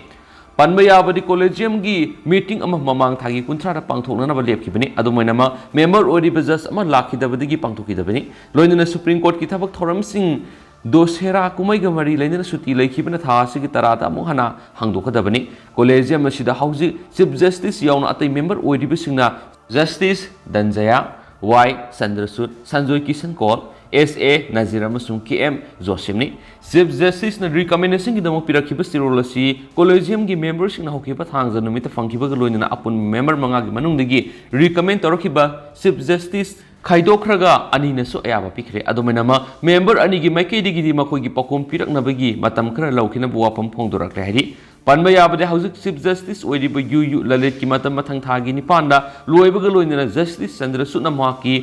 ꯄꯟꯕ ꯌꯥꯕꯗꯤ ꯀꯣꯂꯦꯖꯤꯌꯝꯒꯤ ꯃꯤꯇꯤꯡ ꯑꯃ ꯃꯃꯥꯡ ꯊꯥꯒꯤ ꯀꯨꯟꯊ꯭ꯔꯥꯗ ꯄꯥꯡꯊꯣꯛꯅꯅꯕ ꯂꯦꯞꯈꯤꯕꯅꯤ꯫ ꯑꯗꯨꯝ ꯑꯣꯏꯅꯃꯛ ꯃꯦꯝꯕꯔ ꯑꯣꯏꯔꯤꯕ ꯖꯁ ꯑꯃ ꯂꯥꯛꯈꯤꯗꯕꯗꯒꯤ ꯄꯥꯡꯊꯣꯛꯈꯤꯗꯕꯅꯤ꯫ ꯂꯣꯏꯅꯅ ꯁꯨꯄ꯭ꯔꯤꯝ ꯀꯣꯔꯠꯀꯤ ꯊꯕꯛ ꯊꯧꯔꯝꯁꯤꯡ ꯗꯣꯁꯦꯔꯥ ꯀꯨꯝꯍꯩꯒ ꯃꯔꯤ ꯂꯩꯅꯅ ꯁꯨꯇꯤ ꯂꯩꯈꯤꯕꯅ ꯊꯥ ꯑꯁꯤꯒꯤ ꯇꯔꯥꯗ ꯑꯃꯨꯛ ꯍꯟꯅ ꯍꯥꯡꯗꯣꯛꯀꯗꯕꯅꯤ꯫ ꯀꯣꯂꯦꯖꯤꯌꯝ ꯑꯁꯤꯗ ꯍꯧꯖꯤꯛ ꯆꯤꯐ ꯖꯁꯇꯤꯁ ꯌꯥꯎꯅ ꯑꯇꯩ ꯃꯦꯝꯕꯔ ꯑꯣꯏꯔꯤꯕꯁꯤꯡꯅ ꯖꯁꯇꯤꯁ ꯗꯟꯖꯌꯥ, ꯋꯥꯏ ꯆꯟꯗ꯭ꯔꯆꯨꯗ, ꯁꯟꯖꯣꯏ ꯀꯤꯁꯟ ꯀꯧꯜ, ꯑꯦꯁ ꯑꯦ ꯅꯖꯤꯔ ꯑꯃꯁꯨꯡ ꯀꯦ ꯑꯦꯝ ꯖꯣꯁꯤꯝꯅꯤ꯫ ꯆꯤꯐ ꯖꯁꯇꯤꯁꯅ ꯔꯤꯀꯃꯦꯟꯗꯦꯁꯟꯒꯤꯗꯃꯛ ꯄꯤꯔꯛꯈꯤꯕ ꯆꯦꯔꯣꯜ ꯑꯁꯤ ꯀꯣꯂꯦꯖꯤꯌꯝꯒꯤ ꯃꯦꯝꯕꯔꯁꯤꯡꯅ ꯍꯧꯈꯤꯕ ꯊꯥꯡꯖ ꯅꯨꯃꯤꯠꯇ ꯐꯪꯈꯤꯕꯒ ꯂꯣꯏꯅꯅ ꯑꯄꯨꯟꯕ ꯃꯦꯝꯕꯔ ꯃꯉꯥꯒꯤ ꯃꯅꯨꯡꯗꯒꯤ ꯔꯤꯀꯃꯦꯟ ꯇꯧꯔꯛꯈꯤꯕ ꯆꯤꯐ ꯖꯁꯇꯤꯁ ꯈꯥꯏꯗꯣꯛꯈ꯭ꯔꯒ ꯑꯅꯤꯅꯁꯨ ꯑꯌꯥꯕ ꯄꯤꯈ꯭ꯔꯦ꯫ ꯑꯗꯨꯃꯥꯏꯅꯃꯛ ꯃꯦꯝꯕꯔ ꯑꯅꯤꯒꯤ ꯃꯥꯏꯀꯩꯗꯒꯤꯗꯤ ꯃꯈꯣꯏꯒꯤ ꯄꯥꯎꯈꯨꯝ ꯄꯤꯔꯛꯅꯕꯒꯤ ꯃꯇꯝ ꯈꯔ ꯂꯧꯈꯤꯅꯕ ꯋꯥꯐꯝ ꯐꯣꯡꯗꯣꯔꯛꯂꯦ ꯍꯥꯏꯔꯤ꯫ ꯄꯟꯕ ꯌꯥꯕꯗꯤ ꯍꯧꯖꯤꯛ ꯆꯤꯐ ꯖꯁꯇꯤꯁ ꯑꯣꯏꯔꯤꯕ ꯌꯨ ꯌꯨ ꯂꯂꯤꯠꯀꯤ ꯃꯇꯝ ꯃꯊꯪ ꯊꯥꯒꯤ ꯅꯤꯄꯥꯟꯗ ꯂꯣꯏꯕꯒ ꯂꯣꯏꯅꯅ ꯖꯁꯇꯤꯁ ꯆꯟꯗ꯭ꯔꯆꯨꯗꯅ ꯃꯍꯥꯛꯀꯤ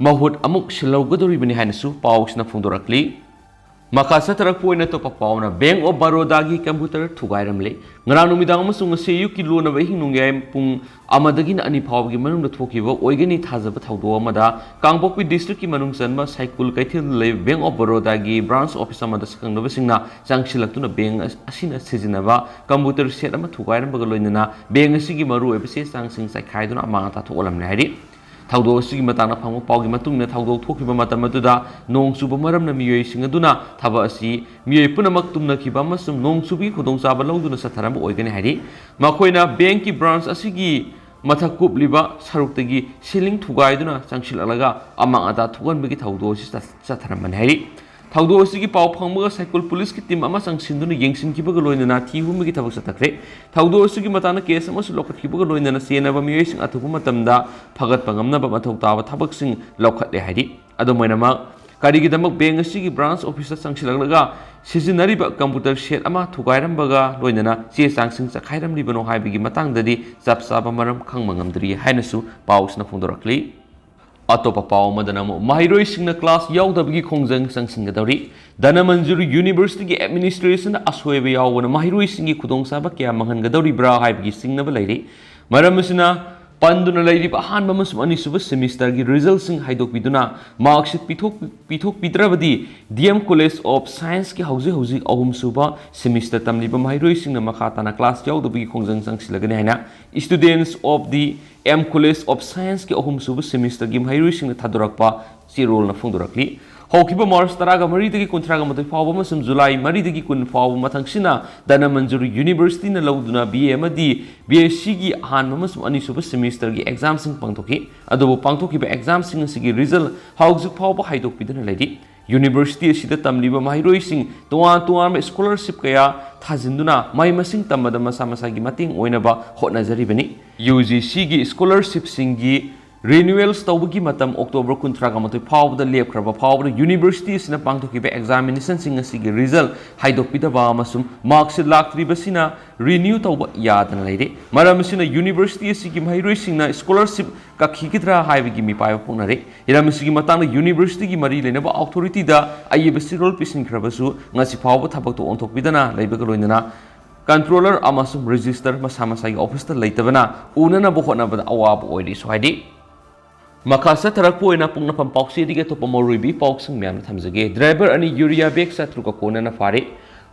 ꯃꯍꯨꯠ ꯑꯃꯨꯛ ꯁꯤꯜꯍꯧꯒꯗꯧꯔꯤꯕꯅꯤ ꯍꯥꯏꯅꯁꯨ ꯄꯥꯎꯁꯤꯅ ꯐꯣꯡꯗꯣꯔꯛꯂꯤ꯫ ꯃꯈꯥ ꯆꯠꯊꯔꯛꯄ ꯑꯣꯏꯅ ꯑꯇꯣꯞꯄ ꯄꯥꯎꯅ ꯕꯦꯡꯛ ꯑꯣꯐ ꯕꯔꯣꯗꯥꯒꯤ ꯀꯝꯄ꯭ꯌꯨꯇꯔ ꯊꯨꯒꯥꯏꯔꯝꯂꯦ꯫ ꯉꯔꯥꯡ ꯅꯨꯃꯤꯗꯥꯡ ꯑꯃꯁꯨꯡ ꯉꯁꯤ ꯑꯌꯨꯛꯀꯤ ꯂꯣꯟꯅꯕ ꯑꯍꯤꯡ ꯅꯣꯡꯌꯥꯏ ꯄꯨꯡ ꯑꯃꯗꯒꯤꯅ ꯑꯅꯤ ꯐꯥꯎꯕꯒꯤ ꯃꯅꯨꯡꯗ ꯊꯣꯛꯈꯤꯕ ꯑꯣꯏꯒꯅꯤ ꯊꯥꯖꯕ ꯊꯧꯗꯣꯛ ꯑꯃꯗ ꯀꯥꯡꯄꯣꯛꯄꯤ ꯗꯤꯁꯇ꯭ꯔꯤꯛꯀꯤ ꯃꯅꯨꯡ ꯆꯟꯕ ꯁꯥꯏꯀꯨꯜ ꯀꯩꯊꯦꯜꯗ ꯂꯩꯕ ꯕꯦꯡꯛ ꯑꯣꯐ ꯕꯔꯣꯗꯥꯒꯤ ꯕ꯭ꯔꯥꯟꯁ ꯑꯣꯐꯤꯁ ꯑꯃꯗ ꯁꯛꯈꯪꯅꯕꯁꯤꯡꯅ ꯆꯪꯁꯤꯜꯂꯛꯇꯨꯅ ꯕꯦꯡꯛ ꯑꯁꯤꯅ ꯁꯤꯖꯤꯟꯅꯕ ꯀꯝꯄ꯭ꯌꯨꯇꯔ ꯁꯦꯠ ꯑꯃ ꯊꯨꯒꯥꯏꯔꯝꯕꯒ ꯂꯣꯏꯅꯅ ꯕꯦꯡꯛ ꯑꯁꯤꯒꯤ ꯃꯔꯨꯑꯣꯏꯕ ꯆꯦ ꯆꯥꯡꯁꯤꯡ ꯆꯥꯏꯈꯥꯏꯗꯨꯅ ꯑꯃꯥꯡ ꯑꯇꯥ ꯊꯣꯛꯍꯜꯂꯝꯂꯦ ꯍꯥꯏꯔꯤ꯫ ꯊꯧꯗꯣꯛ ꯑꯁꯤꯒꯤ ꯃꯇꯥꯡꯗ ꯐꯪꯕ ꯄꯥꯎꯒꯤ ꯃꯇꯨꯡ ꯏꯟꯅ ꯊꯧꯗꯣꯛ ꯊꯣꯛꯈꯤꯕ ꯃꯇꯝ ꯑꯗꯨꯗ ꯅꯣꯡ ꯆꯨꯕ ꯃꯔꯝꯅ ꯃꯤꯑꯣꯏꯁꯤꯡ ꯑꯗꯨꯅ ꯊꯕꯛ ꯑꯁꯤ ꯃꯤꯑꯣꯏ ꯄꯨꯝꯅꯃꯛ ꯇꯨꯝꯅꯈꯤꯕ ꯑꯃꯁꯨꯡ ꯅꯣꯡ ꯆꯨꯕꯒꯤ ꯈꯨꯗꯣꯡꯆꯥꯕ ꯂꯧꯗꯨꯅ ꯆꯠꯊꯔꯝꯕ ꯑꯣꯏꯒꯅꯤ ꯍꯥꯏꯔꯤ꯫ ꯃꯈꯣꯏꯅ ꯕꯦꯡꯛꯀꯤ ꯕ꯭ꯔꯥꯟꯁ ꯑꯁꯤꯒꯤ ꯃꯊꯛ ꯀꯨꯞꯂꯤꯕ ꯁꯔꯨꯛꯇꯒꯤ ꯁꯤꯂꯤꯡ ꯊꯨꯒꯥꯏꯗꯨꯅ ꯆꯪꯁꯤꯜꯂꯛꯂꯒ ꯑꯃꯥꯡ ꯑꯇꯥ ꯊꯣꯛꯍꯟꯕꯒꯤ ꯊꯧꯗꯣꯛ ꯑꯁꯤ ꯆꯠ-, ꯆꯠꯊꯔꯝꯕꯅꯤ ꯍꯥꯏꯔꯤ꯫ ꯊꯧꯗꯣꯛ ꯑꯁꯤꯒꯤ ꯄꯥꯎ ꯐꯪꯕꯒ ꯁꯥꯏꯀꯨꯜ ꯄꯨꯂꯤꯁꯀꯤ ꯇꯤꯝ ꯑꯃ ꯆꯪꯁꯤꯟꯗꯨꯅ ꯌꯦꯡꯁꯤꯟꯈꯤꯕꯒ ꯂꯣꯏꯅꯅ ꯊꯤ ꯍꯨꯝꯕꯒꯤ ꯊꯕꯛ ꯆꯠꯊꯈ꯭ꯔꯦ꯫ ꯊꯧꯗꯣꯛ ꯑꯁꯤꯒꯤ ꯃꯇꯥꯡꯗ ꯀꯦꯁ ꯑꯃꯁꯨ ꯂꯧꯈꯠꯈꯤꯕꯒ ꯂꯣꯏꯅꯅ ꯆꯦꯟꯅꯕ ꯃꯤꯑꯣꯏꯁꯤꯡ ꯑꯊꯨꯕ ꯃꯇꯝꯗ ꯐꯒꯠꯄ ꯉꯝꯅꯕ ꯃꯊꯧ ꯇꯥꯕ ꯊꯕꯛꯁꯤꯡ ꯂꯧꯈꯠꯂꯦ ꯍꯥꯏꯔꯤ꯫ ꯑꯗꯨꯝ ꯑꯣꯏꯅꯃꯛ, ꯀꯔꯤꯒꯤꯗꯃꯛ ꯕꯦꯡꯛ ꯑꯁꯤꯒꯤ ꯕ꯭ꯔꯥꯟꯁ ꯑꯣꯐꯤꯁꯇ ꯆꯪꯁꯤꯜꯂꯛꯂꯒ ꯁꯤꯖꯤꯟꯅꯔꯤꯕ ꯀꯝꯄ꯭ꯌꯨꯇꯔ ꯁꯦꯠ ꯑꯃ ꯊꯨꯒꯥꯏꯔꯝꯕꯒ ꯂꯣꯏꯅꯅ ꯆꯦ ꯆꯥꯡꯁꯤꯡ ꯆꯈꯥꯏꯔꯝꯂꯤꯕꯅꯣ ꯍꯥꯏꯕꯒꯤ ꯃꯇꯥꯡꯗꯗꯤ ꯆꯞ ꯆꯥꯕ ꯃꯔꯝ ꯈꯪꯕ ꯉꯝꯗ꯭ꯔꯤ ꯍꯥꯏꯅꯁꯨ ꯄꯥꯎꯁꯤꯅ ꯐꯣꯡꯗꯣꯔꯛꯂꯤ꯫ ꯑꯇꯣꯞꯄ ꯄꯥꯎ ꯑꯃꯗꯅ ꯑꯃꯨꯛ ꯃꯍꯩꯔꯣꯏꯁꯤꯡꯅ ꯀ꯭ꯂꯥꯁ ꯌꯥꯎꯗꯕꯒꯤ ꯈꯣꯡꯖꯪ ꯆꯪꯁꯤꯟꯒꯗꯧꯔꯤ꯫ ꯙꯅꯃꯟꯖꯨꯔꯤ ꯌꯨꯅꯤꯚꯔꯁꯤꯇꯤꯒꯤ ꯑꯦꯗꯃꯤꯅꯤꯁꯇ꯭ꯔꯦꯁꯟꯗ ꯑꯁꯣꯏꯕ ꯌꯥꯎꯕꯅ ꯃꯍꯩꯔꯣꯏꯁꯤꯡꯒꯤ ꯈꯨꯗꯣꯡꯆꯥꯕ ꯀꯌꯥ ꯃꯥꯡꯍꯟꯒꯗꯧꯔꯤꯕ꯭ꯔꯥ ꯍꯥꯏꯕꯒꯤ ꯆꯤꯡꯅꯕ ꯂꯩꯔꯤ꯫ ꯃꯔꯝ ꯑꯁꯤꯅ ꯄꯟꯗꯨꯅ ꯂꯩꯔꯤꯕ ꯑꯍꯥꯟꯕ ꯑꯃꯁꯨꯡ ꯑꯅꯤꯁꯨꯕ ꯁꯦꯃꯤꯁꯇꯔꯒꯤ ꯔꯤꯖꯜꯁꯤꯡ ꯍꯥꯏꯗꯣꯛꯄꯤꯗꯨꯅ ꯃꯥꯔꯛꯁꯤꯠ ꯄꯤꯊꯣꯛ ꯄꯤꯊꯣꯛꯄꯤꯗ꯭ꯔꯕꯗꯤ ꯗꯤ ꯑꯦꯝ ꯀꯣꯂꯦꯖ ꯑꯣꯐ ꯁꯥꯏꯟꯁꯀꯤ ꯍꯧꯖꯤꯛ ꯍꯧꯖꯤꯛ ꯑꯍꯨꯝꯁꯨꯕ ꯁꯦꯃꯤꯁꯇꯔ ꯇꯝꯂꯤꯕ ꯃꯍꯩꯔꯣꯏꯁꯤꯡꯅ ꯃꯈꯥ ꯇꯥꯅ ꯀ꯭ꯂꯥꯁ ꯌꯥꯎꯗꯕꯒꯤ ꯈꯣꯡꯖꯪ ꯆꯪꯁꯤꯜꯂꯒꯅꯤ ꯍꯥꯏꯅ Students of the M College of Scienceꯀꯤ ꯑꯍꯨꯝꯁꯨꯕ ꯁꯦꯃꯤꯁꯇꯔꯒꯤ ꯃꯍꯩꯔꯣꯏꯁꯤꯡꯅ ꯊꯥꯗꯣꯔꯛꯄ ꯆꯦꯔꯣꯜꯅ ꯐꯣꯡꯗꯣꯔꯛꯂꯤ꯫ ꯍꯧꯈꯤꯕ ꯃꯥꯔꯆ ꯇꯔꯥꯒ ꯃꯔꯤꯗꯒꯤ ꯀꯨꯟꯊ꯭ꯔꯥꯒ ꯃꯥꯊꯣꯏ ꯐꯥꯎꯕ ꯑꯃꯁꯨꯡ ꯖꯨꯂꯥꯏ ꯃꯔꯤꯗꯒꯤ ꯀꯨꯟ ꯐꯥꯎꯕ ꯃꯊꯪꯁꯤꯅ ꯙꯅꯃꯟꯖꯨꯔꯤ ꯌꯨꯅꯤꯚꯔꯁꯤꯇꯤꯅ ꯂꯧꯗꯨꯅ ꯕꯤ ꯑꯦ ꯑꯃꯗꯤ ꯕꯤ ꯑꯦꯁ ꯁꯤꯒꯤ ꯑꯍꯥꯟꯕ ꯑꯃꯁꯨꯡ ꯑꯅꯤꯁꯨꯕ ꯁꯦꯃꯤꯁꯇꯔꯒꯤ ꯑꯦꯛꯖꯥꯝꯁꯤꯡ ꯄꯥꯡꯊꯣꯛꯈꯤ꯫ ꯑꯗꯨꯕꯨ ꯄꯥꯡꯊꯣꯛꯈꯤꯕ ꯑꯦꯛꯖꯥꯝꯁꯤꯡ ꯑꯁꯤꯒꯤ ꯔꯤꯖꯜ ꯍꯧꯖꯤꯛ ꯐꯥꯎꯕ ꯍꯥꯏꯗꯣꯛꯄꯤꯗꯅ ꯂꯩꯔꯤ꯫ ꯌꯨꯅꯤꯚꯔꯁꯤꯇꯤ ꯑꯁꯤꯗ ꯇꯝꯂꯤꯕ ꯃꯍꯩꯔꯣꯏꯁꯤꯡ ꯇꯣꯉꯥꯟ ꯇꯣꯉꯥꯟꯕ ꯁ꯭ꯀꯣꯂꯔꯁꯤꯞ ꯀꯌꯥ ꯊꯥꯖꯤꯟꯗꯨꯅ ꯃꯍꯩ ꯃꯁꯤꯡ ꯇꯝꯕꯗ ꯃꯁꯥ ꯃꯁꯥꯒꯤ ꯃꯇꯦꯡ ꯑꯣꯏꯅꯕ ꯍꯣꯠꯅꯖꯔꯤꯕꯅꯤ꯫ ꯌꯨ ꯖꯤ ꯁꯤꯒꯤ ꯁ꯭ꯀꯣꯂꯔꯁꯤꯞꯁꯤꯡꯒꯤ ꯔꯤꯅ꯭ꯌꯨꯋꯦꯜꯁ ꯇꯧꯕꯒꯤ ꯃꯇꯝ ꯑꯣꯛꯇꯣꯕꯔ ꯀꯨꯟꯊ꯭ꯔꯥꯒ ꯃꯥꯊꯣꯏ ꯐꯥꯎꯕꯗ ꯂꯦꯞꯈ꯭ꯔꯕ ꯐꯥꯎꯕꯗ ꯌꯨꯅꯤꯚꯔꯁꯤꯇꯤ ꯑꯁꯤꯅ ꯄꯥꯡꯊꯣꯛꯈꯤꯕ ꯑꯦꯛꯖꯥꯃꯤꯅꯦꯁꯟꯁꯤꯡ ꯑꯁꯤꯒꯤ ꯔꯤꯖꯜ ꯍꯥꯏꯗꯣꯛꯄꯤꯗꯕ ꯑꯃꯁꯨꯡ ꯃꯥꯔꯛꯁꯤꯠ ꯂꯥꯛꯇ꯭ꯔꯤꯕꯁꯤꯅ ꯔꯤꯅ꯭ꯌꯨ ꯇꯧꯕ ꯌꯥꯗꯅ ꯂꯩꯔꯤ꯫ ꯃꯔꯝ ꯑꯁꯤꯅ ꯌꯨꯅꯤꯚꯔꯁꯤꯇꯤ ꯑꯁꯤꯒꯤ ꯃꯍꯩꯔꯣꯏꯁꯤꯡꯅ ꯁ꯭ꯀꯣꯂꯔꯁꯤꯞ ꯀꯛꯈꯤꯒꯗ꯭ꯔꯥ ꯍꯥꯏꯕꯒꯤ ꯃꯤꯄꯥꯏꯕ ꯐꯣꯡꯅꯔꯤ꯫ ꯍꯤꯔꯝ ꯑꯁꯤꯒꯤ ꯃꯇꯥꯡꯗ ꯌꯨꯅꯤꯚꯔꯁꯤꯇꯤꯒꯤ ꯃꯔꯤ ꯂꯩꯅꯕ ꯑꯣꯊꯣꯔꯤꯇꯤꯗ ꯑꯏꯕ ꯆꯦꯔꯣꯜ ꯄꯤꯁꯤꯟꯈ꯭ꯔꯕꯁꯨ ꯉꯁꯤ ꯐꯥꯎꯕ ꯊꯕꯛꯇ ꯑꯣꯟꯊꯣꯛꯄꯤꯗꯅ ꯂꯩꯕꯒ ꯂꯣꯏꯅꯅ ꯀꯟꯇ꯭ꯔꯣꯂꯔ ꯑꯃꯁꯨꯡ ꯔꯦꯖꯤꯁꯇꯔ ꯃꯁꯥ ꯃꯁꯥꯒꯤ ꯑꯣꯐꯤꯁꯇ ꯂꯩꯇꯕꯅ ꯎꯅꯅꯕ ꯍꯣꯠꯅꯕꯗ ꯑꯋꯥꯕ ꯑꯣꯏꯔꯤꯁꯨ ꯍꯥꯏꯔꯤ꯫ ꯃꯈꯥ ꯆꯠꯊꯔꯛꯄ ꯑꯣꯏꯅ ꯄꯣꯛꯅꯐꯝ ꯄꯥꯎꯆꯦꯗꯒꯤ ꯑꯇꯣꯞꯄ ꯃꯔꯨꯑꯣꯏꯕ ꯄꯥꯎꯁꯤꯡ ꯃꯌꯥꯝꯅ ꯊꯝꯖꯒꯦ꯫ ꯗ꯭ꯔꯥꯏꯚꯔ ꯑꯅꯤ ꯌꯨꯔꯤꯌꯥ ꯕꯦꯒ ꯆꯥꯇ꯭ꯔꯨꯛꯀ ꯀꯣꯟꯅꯅ ꯐꯥꯔꯦ꯫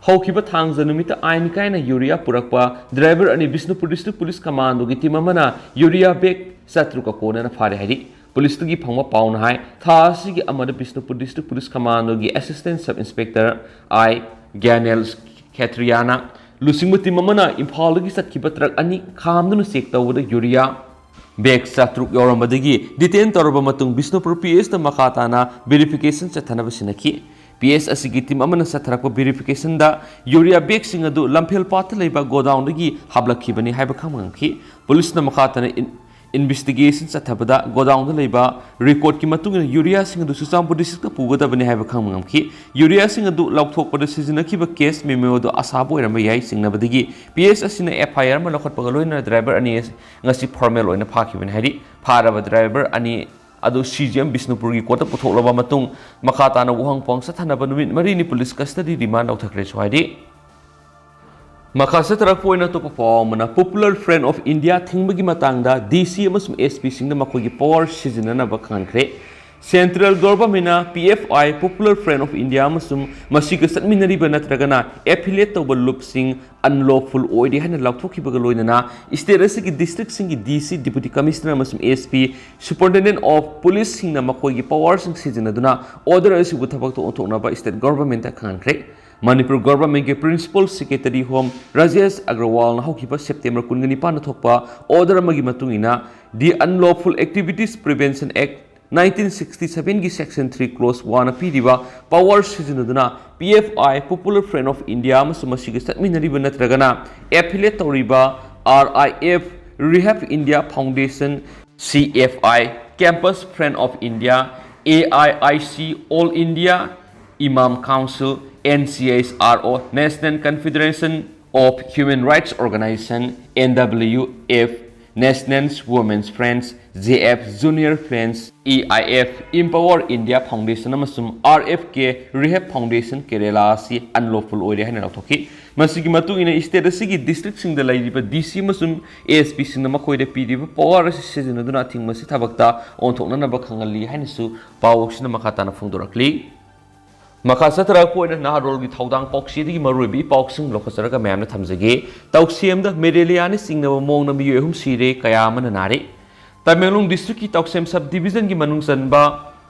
ꯍꯧꯈꯤꯕ ꯊꯥꯡꯖ ꯅꯨꯃꯤꯠꯇ ꯑꯥꯏꯟ ꯀꯥꯏꯅ ꯌꯨꯔꯤꯌꯥ ꯄꯨꯔꯛꯄ ꯗ꯭ꯔꯥꯏꯚꯔ ꯑꯅꯤ ꯕꯤꯁꯅꯨꯄꯨꯔ ꯗꯤꯁꯇ꯭ꯔꯤꯛ ꯄꯨꯂꯤꯁ ꯀꯃꯥꯟꯗꯣꯒꯤ ꯇꯤꯝ ꯑꯃꯅ ꯌꯨꯔꯤꯌꯥ ꯕꯦꯒ ꯆꯥꯇ꯭ꯔꯨꯛꯀ ꯀꯣꯟꯅꯅ ꯐꯥꯔꯦ ꯍꯥꯏꯔꯤ꯫ ꯄꯨꯂꯤꯁꯇꯒꯤ ꯐꯪꯕ ꯄꯥꯎꯅ ꯍꯥꯏ, ꯊꯥ ꯑꯁꯤꯒꯤ ꯑꯃꯗ ꯕꯤꯁꯅꯨꯄꯨꯔ ꯗꯤꯁꯇ꯭ꯔꯤꯛ ꯄꯨꯂꯤꯁ ꯀꯃꯥꯟꯗꯣꯒꯤ assistant sub inspector I Gyanel ꯈꯦꯇ꯭ꯔꯤꯌꯥꯅ ꯂꯨꯆꯤꯡꯕ ꯇꯤꯝ ꯑꯃꯅ ꯏꯝꯐꯥꯜꯗꯒꯤ ꯆꯠꯈꯤꯕ ꯇ꯭ꯔꯛ ꯑꯅꯤ ꯈꯥꯝꯗꯨꯅ ꯆꯦꯛ ꯇꯧꯕꯗ ꯌꯨꯔꯤꯌꯥ ꯕꯦꯒ ꯆꯥꯇ꯭ꯔꯨꯛ ꯌꯥꯎꯔꯝꯕꯗꯒꯤ ꯗꯤꯇꯦꯟ ꯇꯧꯔꯕ ꯃꯇꯨꯡ ꯕꯤꯁꯅꯨꯄꯨꯔ ꯄꯤ ꯑꯦꯁꯇ ꯃꯈꯥ ꯇꯥꯅ ꯚꯦꯔꯤꯐꯤꯀꯦꯁꯟ ꯆꯠꯊꯅꯕ ꯁꯤꯟꯅꯈꯤ꯫ ꯄꯤ ꯑꯦꯁ ꯑꯁꯤꯒꯤ ꯇꯤꯝ ꯑꯃꯅ ꯆꯠꯊꯔꯛꯄ ꯚꯦꯔꯤꯐꯤꯀꯦꯁꯟꯗ ꯌꯨꯔꯤꯌꯥ ꯕꯦꯒꯁꯤꯡ ꯑꯗꯨ ꯂꯝꯐꯦꯜ ꯄꯥꯠꯇ ꯂꯩꯕ ꯒꯣꯗꯥꯎꯟꯗꯒꯤ ꯍꯥꯞꯂꯛꯈꯤꯕꯅꯤ ꯍꯥꯏꯕ ꯈꯪꯕ ꯉꯝꯈꯤ꯫ ꯄꯨꯂꯤꯁꯅ ꯃꯈꯥ ꯇꯥꯅ ꯏꯟ-, ꯏꯟꯚꯦꯁꯇꯤꯒꯦꯁꯟ ꯆꯠꯊꯕꯗ ꯒꯣꯗꯥꯎꯟꯗ ꯂꯩꯕ ꯔꯦꯀꯣꯔꯗꯀꯤ ꯃꯇꯨꯡ ꯏꯟꯅ ꯌꯨꯔꯤꯌꯥꯁꯤꯡ ꯑꯗꯨ ꯆꯨꯔꯆꯥꯟꯄꯨꯔ ꯗꯤꯁꯇ꯭ꯔꯤꯛꯇ ꯄꯨꯒꯗꯕꯅꯤ ꯍꯥꯏꯕ ꯈꯪꯕ ꯉꯝꯈꯤ꯫ ꯌꯨꯔꯤꯌꯥꯁꯤꯡ ꯑꯗꯨ ꯂꯧꯊꯣꯛꯄꯗ ꯁꯤꯖꯤꯟꯅꯈꯤꯕ ꯀꯦꯁ ꯃꯦꯃꯣ ꯑꯗꯨ ꯑꯁꯥꯕ ꯑꯣꯏꯔꯝꯕ ꯌꯥꯏ ꯆꯤꯡꯅꯕꯗꯒꯤ ꯄꯤ ꯑꯦꯁ ꯑꯁꯤꯅ ꯑꯦꯐ ꯑꯥꯏ ꯑꯥꯔ ꯑꯃ ꯂꯧꯈꯠꯄꯒ ꯂꯣꯏꯅꯅ ꯗ꯭ꯔꯥꯏꯚꯔ ꯑꯅꯤ ꯑꯁꯤ ꯉꯁꯤ ꯐꯣꯔꯃꯦꯜ ꯑꯣꯏꯅ ꯐꯥꯈꯤꯕꯅꯤ ꯍꯥꯏꯔꯤ꯫ ꯐꯥꯔꯕ ꯗ꯭ꯔꯥꯏꯚꯔ ꯑꯅꯤ ꯑꯗꯨ ꯁꯤ ꯖꯤ ꯑꯦꯝ ꯕꯤꯁꯅꯨꯄꯨꯔꯒꯤ ꯀꯣꯔꯠꯇ ꯄꯨꯊꯣꯛꯂꯕ ꯃꯇꯨꯡ ꯃꯈꯥ ꯇꯥꯅ ꯋꯥꯍꯪ ꯄꯥꯎꯍꯪ ꯆꯠꯊꯅꯕ ꯅꯨꯃꯤꯠ ꯃꯔꯤꯅꯤ ꯄꯨꯂꯤꯁ ꯀꯁꯇꯗꯤ ꯔꯤꯃꯥꯟ ꯂꯧꯊꯈ꯭ꯔꯦꯁꯨ ꯍꯥꯏꯔꯤ꯫ ꯃꯈꯥ ꯆꯠꯊꯔꯛꯄ ꯑꯣꯏꯅ ꯑꯇꯣꯞꯄ ꯄꯥꯎ ꯑꯃꯅ, Popular Front of India ꯊꯤꯡꯕꯒꯤ ꯃꯇꯥꯡꯗ D C ꯑꯃꯁꯨꯡ S P ꯁꯤꯡꯗ ꯃꯈꯣꯏꯒꯤ power ꯁꯤꯖꯤꯟꯅꯅꯕ ꯈꯪꯍꯟꯈ꯭ꯔꯦ꯫ Central Government ꯅ P F I, Popular Front of India ꯑꯃꯁꯨꯡ ꯃꯁꯤꯒ ꯆꯠꯃꯤꯟꯅꯔꯤꯕ ꯅꯠꯇ꯭ꯔꯒꯅ affiliate ꯇꯧꯕ ꯂꯨꯞꯁꯤꯡ unlawful ꯑꯣꯏꯔꯦ ꯍꯥꯏꯅ ꯂꯥꯎꯊꯣꯛꯈꯤꯕꯒ ꯂꯣꯏꯅꯅ state ꯑꯁꯤꯒꯤ district ꯁꯤꯡꯒꯤ D C, Deputy Commissioner ꯑꯃꯁꯨꯡ S P, Superintendent of Police ꯁꯤꯡꯅ ꯃꯈꯣꯏꯒꯤ power ꯁꯤꯡ ꯁꯤꯖꯤꯟꯅꯗꯨꯅ order ꯑꯁꯤꯕꯨ ꯊꯕꯛꯇ ꯑꯣꯟꯊꯣꯛꯅꯕ state government ꯇ ꯈꯪꯍꯟꯈ꯭ꯔꯦ꯫ ꯃꯅꯤꯄꯨꯔ government ꯀꯤ Principal Secretary Home ꯔꯥꯖꯦꯁ ꯑꯒ꯭ꯔꯋꯥꯜꯅ ꯍꯧꯈꯤꯕ September ꯀꯨꯟꯒ ꯅꯤꯄꯥꯟꯗ ꯊꯣꯛꯄ order ꯑꯃꯒꯤ ꯃꯇꯨꯡ ꯏꯟꯅ, The Unlawful Activities Prevention Act nineteen sixty seven ꯒꯤ section three clause one ꯅ ꯄꯤꯔꯤꯕ power ꯁꯤꯖꯤꯟꯅꯗꯨꯅ P F I, Popular Front of India ꯑꯃꯁꯨꯡ ꯃꯁꯤꯒ ꯆꯠꯃꯤꯟꯅꯔꯤꯕ ꯅꯠꯇ꯭ꯔꯒꯅ affiliate ꯇꯧꯔꯤꯕ R I F, Rehab India Foundation, C F I, Campus Friend of India, A I I C, All India Imam Council, N C H R O, National Confederation of Human Rights Organization, N W F, National Women's Friends, J F, Junior Friends, E I F, Empower India Foundation ꯑꯃꯁꯨꯡ R F K, Rehab Foundation Kerala ꯑꯁꯤ unlawful ꯑꯣꯏꯔꯦ ꯍꯥꯏꯅ ꯂꯥꯎꯊꯣꯛꯈꯤ꯫ ꯃꯁꯤꯒꯤ ꯃꯇꯨꯡ ꯏꯟꯅ state ꯑꯁꯤꯒꯤ district ꯁꯤꯡꯗ ꯂꯩꯔꯤꯕ D C ꯑꯃꯁꯨꯡ S P ꯁꯤꯡꯅ ꯃꯈꯣꯏꯗ ꯄꯤꯔꯤꯕ power ꯑꯁꯤ ꯁꯤꯖꯤꯟꯅꯗꯨꯅ ꯑꯊꯤꯡꯕ ꯑꯁꯤ ꯊꯕꯛꯇ ꯑꯣꯟꯊꯣꯛꯅꯅꯕ ꯈꯪꯍꯜꯂꯤ ꯍꯥꯏꯅꯁꯨ ꯄꯥꯎ ꯑꯁꯤꯅ ꯃꯈꯥ ꯇꯥꯅ ꯐꯣꯡꯗꯣꯔꯛꯂꯤ꯫ ꯃꯈꯥ ꯆꯠꯊꯔꯛꯄ ꯑꯣꯏꯅ ꯅꯍꯥꯔꯣꯜꯒꯤ ꯊꯧꯗꯥꯡ ꯄꯥꯎꯆꯦꯗꯒꯤ ꯃꯔꯨꯑꯣꯏꯕ ꯏ ꯄꯥꯎꯁꯤꯡ ꯂꯧꯈꯠꯆꯔꯒ ꯃꯌꯥꯝꯅ ꯊꯝꯖꯒꯦ꯫ ꯇꯧꯁꯦꯝꯗ ꯃꯦꯂꯦꯔꯤꯌꯥꯅ ꯆꯤꯡꯅꯕ ꯃꯑꯣꯡꯗ ꯃꯤꯑꯣꯏ ꯑꯍꯨꯝ ꯁꯤꯔꯦ, ꯀꯌꯥ ꯑꯃꯅ ꯅꯥꯔꯦ꯫ ꯇꯃꯦꯡꯂꯣꯡ district ꯀꯤ ꯇꯧꯁꯦꯝ sub division ꯒꯤ ꯃꯅꯨꯡ ꯆꯟꯕ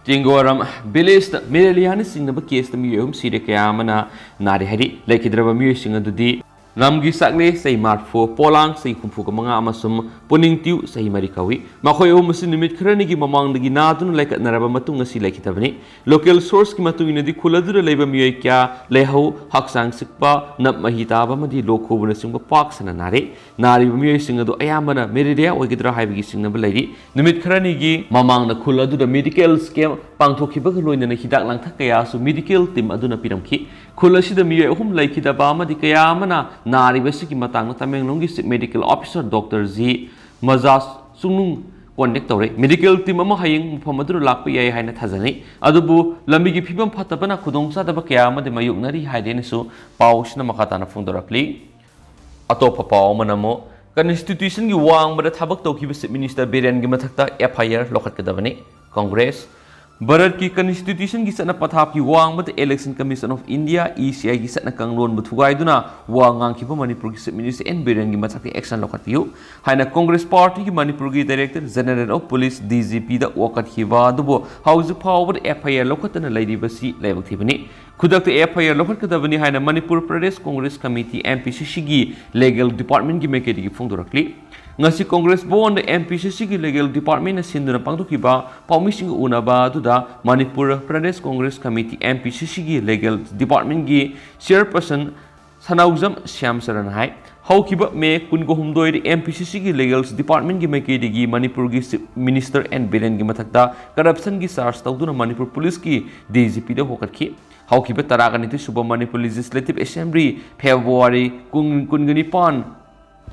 ꯇꯦꯡꯒꯣꯔꯥꯝ village ꯇ ꯃꯦꯂꯦꯔꯤꯌꯥꯅ ꯆꯤꯡꯅꯕ case ꯇ ꯃꯤꯑꯣꯏ ꯑꯍꯨꯝ ꯁꯤꯔꯦ, ꯀꯌꯥ ꯑꯃꯅ ꯅꯥꯔꯦ ꯍꯥꯏꯔꯤ꯫ ꯂꯩꯈꯤꯗ꯭ꯔꯕ ꯃꯤꯑꯣꯏꯁꯤꯡ ꯑꯗꯨꯗꯤ ꯂꯝꯒꯤ ꯆꯥꯛꯂꯦ, ꯆꯍꯤ ꯃꯔꯤꯐꯨ, ꯄꯣꯂꯥꯡ, ꯆꯍꯤ ꯍꯨꯝꯐꯨꯒ ꯃꯉꯥ, ꯑꯃꯁꯨꯡ ꯄꯨꯅꯤꯡꯇ꯭ꯌꯨ, ꯆꯍꯤ ꯃꯔꯤ ꯀꯧꯏ꯫ ꯃꯈꯣꯏ ꯑꯍꯨꯝ ꯑꯁꯤ ꯅꯨꯃꯤꯠ ꯈꯔꯅꯤꯒꯤ ꯃꯃꯥꯡꯗꯒꯤ ꯅꯥꯗꯨꯅ ꯂꯥꯏꯀꯠꯅꯔꯕ ꯃꯇꯨꯡ ꯉꯁꯤ ꯂꯩꯈꯤꯗꯕꯅꯤ꯫ Local source ꯀꯤ ꯃꯇꯨꯡ ꯏꯟꯅꯗꯤ, ꯈꯨꯜ ꯑꯗꯨꯗ ꯂꯩꯕ ꯃꯤꯑꯣꯏ ꯀꯌꯥ ꯂꯥꯏꯍꯧ, ꯍꯛꯆꯥꯡ ꯆꯤꯛꯄ, ꯅꯞ ꯃꯍꯤ ꯇꯥꯕ ꯑꯃꯗꯤ ꯂꯣꯛ ꯈꯨꯕꯅꯆꯤꯡꯕ ꯄꯥꯛ ꯁꯟꯅ ꯅꯥꯔꯦ꯫ ꯅꯥꯔꯤꯕ ꯃꯤꯑꯣꯏꯁꯤꯡ ꯑꯗꯨ ꯑꯌꯥꯝꯕꯅ ꯃꯦꯂꯦꯔꯤꯌꯥ ꯑꯣꯏꯒꯗ꯭ꯔꯥ ꯍꯥꯏꯕꯒꯤ ꯆꯤꯡꯅꯕ ꯂꯩꯔꯤ꯫ ꯅꯨꯃꯤꯠ ꯈꯔꯅꯤꯒꯤ ꯃꯃꯥꯡꯗ ꯈꯨꯜ ꯑꯗꯨꯗ medical camp ꯄꯥꯡꯊꯣꯛꯈꯤꯕꯒ ꯂꯣꯏꯅꯅ ꯍꯤꯗꯥꯛ ꯂꯥꯡꯊꯛ ꯀꯌꯥꯁꯨ medical team ꯑꯗꯨꯅ ꯄꯤꯔꯝꯈꯤ꯫ ꯈꯨꯜ ꯑꯁꯤꯗ ꯃꯤꯑꯣꯏ ꯑꯍꯨꯝ ꯂꯩꯈꯤꯗꯕ ꯑꯃꯗꯤ ꯀꯌꯥ ꯑꯃꯅ ꯅꯥꯔꯤꯕꯁꯤꯒꯤ ꯃꯇꯥꯡꯗ ꯇꯃꯦꯡꯂꯣꯡꯒꯤ Chief Medical Officer Doctor G ꯃꯖꯥ ꯆꯨꯡꯅꯨꯡ contact ꯇꯧꯔꯦ꯫ Medical team ꯑꯃ ꯍꯌꯦꯡ ꯃꯐꯝ ꯑꯗꯨꯗ ꯂꯥꯛꯄ ꯌꯥꯏ ꯍꯥꯏꯅ ꯊꯥꯖꯅꯩ꯫ ꯑꯗꯨꯕꯨ ꯂꯝꯕꯤꯒꯤ ꯐꯤꯕꯝ ꯐꯠꯇꯕꯅ ꯈꯨꯗꯣꯡꯆꯥꯗꯕ ꯀꯌꯥ ꯑꯃꯗꯤ ꯃꯥꯌꯣꯛꯅꯔꯤ ꯍꯥꯏꯔꯦꯅꯁꯨ ꯄꯥꯎ ꯑꯁꯤꯅ ꯃꯈꯥ ꯇꯥꯅ ꯐꯣꯡꯗꯣꯔꯛꯂꯤ꯫ ꯑꯇꯣꯞꯄ ꯄꯥꯎ ꯑꯃꯅ ꯑꯃꯨꯛ, ꯀꯟꯁꯇꯤꯇ꯭ꯌꯨꯁꯟꯒꯤ ꯋꯥꯡꯃꯗ ꯊꯕꯛ ꯇꯧꯈꯤꯕ ꯆꯤꯐ ꯃꯤꯅꯤꯁꯇꯔ ꯕꯤꯔꯦꯟꯒꯤ ꯃꯊꯛꯇ ꯑꯦꯐ ꯑꯥꯏ ꯑꯥꯔ ꯂꯧꯈꯠꯀꯗꯕꯅꯤ꯫ ꯀꯪꯒ꯭ꯔꯦꯁ꯫ ꯚꯥꯔꯠꯀꯤ ꯀꯟꯁꯇꯤꯇ꯭ꯌꯨꯁꯟꯒꯤ ꯆꯠꯅ ꯄꯊꯥꯞꯀꯤ ꯋꯥꯡꯃꯗ Election Commission of India, E C I ꯒꯤ ꯆꯠꯅ ꯀꯥꯡꯂꯣꯟꯕꯨ ꯊꯨꯒꯥꯏꯗꯨꯅ ꯋꯥ ꯉꯥꯡꯈꯤꯕ ꯃꯅꯤꯄꯨꯔꯒꯤ ꯆꯤꯐ ꯃꯤꯅꯤꯁꯇꯔ ꯑꯦꯟ ꯕꯤꯔꯦꯟꯒꯤ ꯃꯊꯛꯇ ꯑꯦꯛꯁꯟ ꯂꯧꯈꯠꯄꯤꯌꯨ ꯍꯥꯏꯅ ꯀꯪꯒ꯭ꯔꯦꯁ ꯄꯥꯔꯇꯤꯒꯤ ꯃꯅꯤꯄꯨꯔꯒꯤ director general of police, D G ꯄꯤꯗ ꯋꯥꯀꯠꯈꯤꯕ ꯑꯗꯨꯕꯨ ꯍꯧꯖꯤꯛ ꯐꯥꯎꯕꯗ ꯑꯦꯐ ꯑꯥꯏ ꯑꯥꯔ ꯂꯧꯈꯠꯇꯅ ꯂꯩꯔꯤꯕꯁꯤ ꯂꯥꯏꯕꯛ ꯊꯤꯕꯅꯤ꯫ ꯈꯨꯗꯛꯇ ꯑꯦꯐ ꯑꯥꯏ ꯑꯥꯔ ꯂꯧꯈꯠꯀꯗꯕꯅꯤ ꯍꯥꯏꯅ Manipur Pradesh Congress committee, M P C C ꯒꯤ ꯂꯤꯒꯦꯜ ꯗꯤꯄꯥꯔꯠꯃꯦꯟꯒꯤ ꯃꯥꯏꯀꯩꯗꯒꯤ ꯐꯣꯡꯗꯣꯔꯛꯂꯤ꯫ ꯉꯁꯤ ꯀꯪꯒ꯭ꯔꯦꯁ ꯚꯋꯟꯗ M P C C ꯒꯤ ꯂꯤꯒꯦꯜ ꯗꯤꯄꯥꯔꯠꯃꯦꯟꯅ ꯁꯤꯟꯗꯨꯅ ꯄꯥꯡꯊꯣꯛꯈꯤꯕ ꯄꯥꯎꯃꯤꯁꯤꯡꯒ ꯎꯅꯕ ꯑꯗꯨꯗ Manipur Pradesh Congress committee, M P C C ꯒꯤ ꯂꯤꯒꯦꯜ ꯗꯤꯄꯥꯔꯠꯃꯦꯟꯒꯤ ꯆꯤꯌꯔꯄꯔꯁꯟ ꯁꯅꯥꯎꯖꯝ ꯁ꯭ꯌꯥꯝꯆꯔꯟ ꯍꯥꯏ, ꯍꯧꯈꯤꯕ ꯃꯦ ꯀꯨꯟꯒ ꯍꯨꯝꯗꯣꯏꯗ M P C C ꯒꯤ ꯂꯤꯒꯦꯜ ꯗꯤꯄꯥꯔꯠꯃꯦꯟꯒꯤ ꯃꯥꯏꯀꯩꯗꯒꯤ ꯃꯅꯤꯄꯨꯔꯒꯤ ꯆꯤꯐ ꯃꯤꯅꯤꯁꯇꯔ ꯑꯦꯟ ꯕꯤꯔꯦꯟꯒꯤ ꯃꯊꯛꯇ ꯀꯔꯞꯁꯟꯒꯤ ꯆꯥꯔꯖ ꯇꯧꯗꯨꯅ ꯃꯅꯤꯄꯨꯔ ꯄꯨꯂꯤꯁꯀꯤ ꯗꯤ ꯖꯤ ꯄꯤꯗ ꯋꯥꯀꯠꯈꯤ꯫ ꯍꯧꯈꯤꯕ ꯇꯔꯥꯒ ꯅꯤꯊꯣꯏ ꯁꯨꯕ ꯃꯅꯤꯄꯨꯔ ꯂꯦꯖꯤꯁꯂꯦꯇꯤꯚ ꯑꯦꯁꯦꯝꯕ꯭ꯂꯤ, ꯐꯦꯕ꯭ꯔꯨꯋꯥꯔꯤ ꯀꯨꯟ, ꯀꯨꯟꯒ ꯅꯤꯄꯥꯟ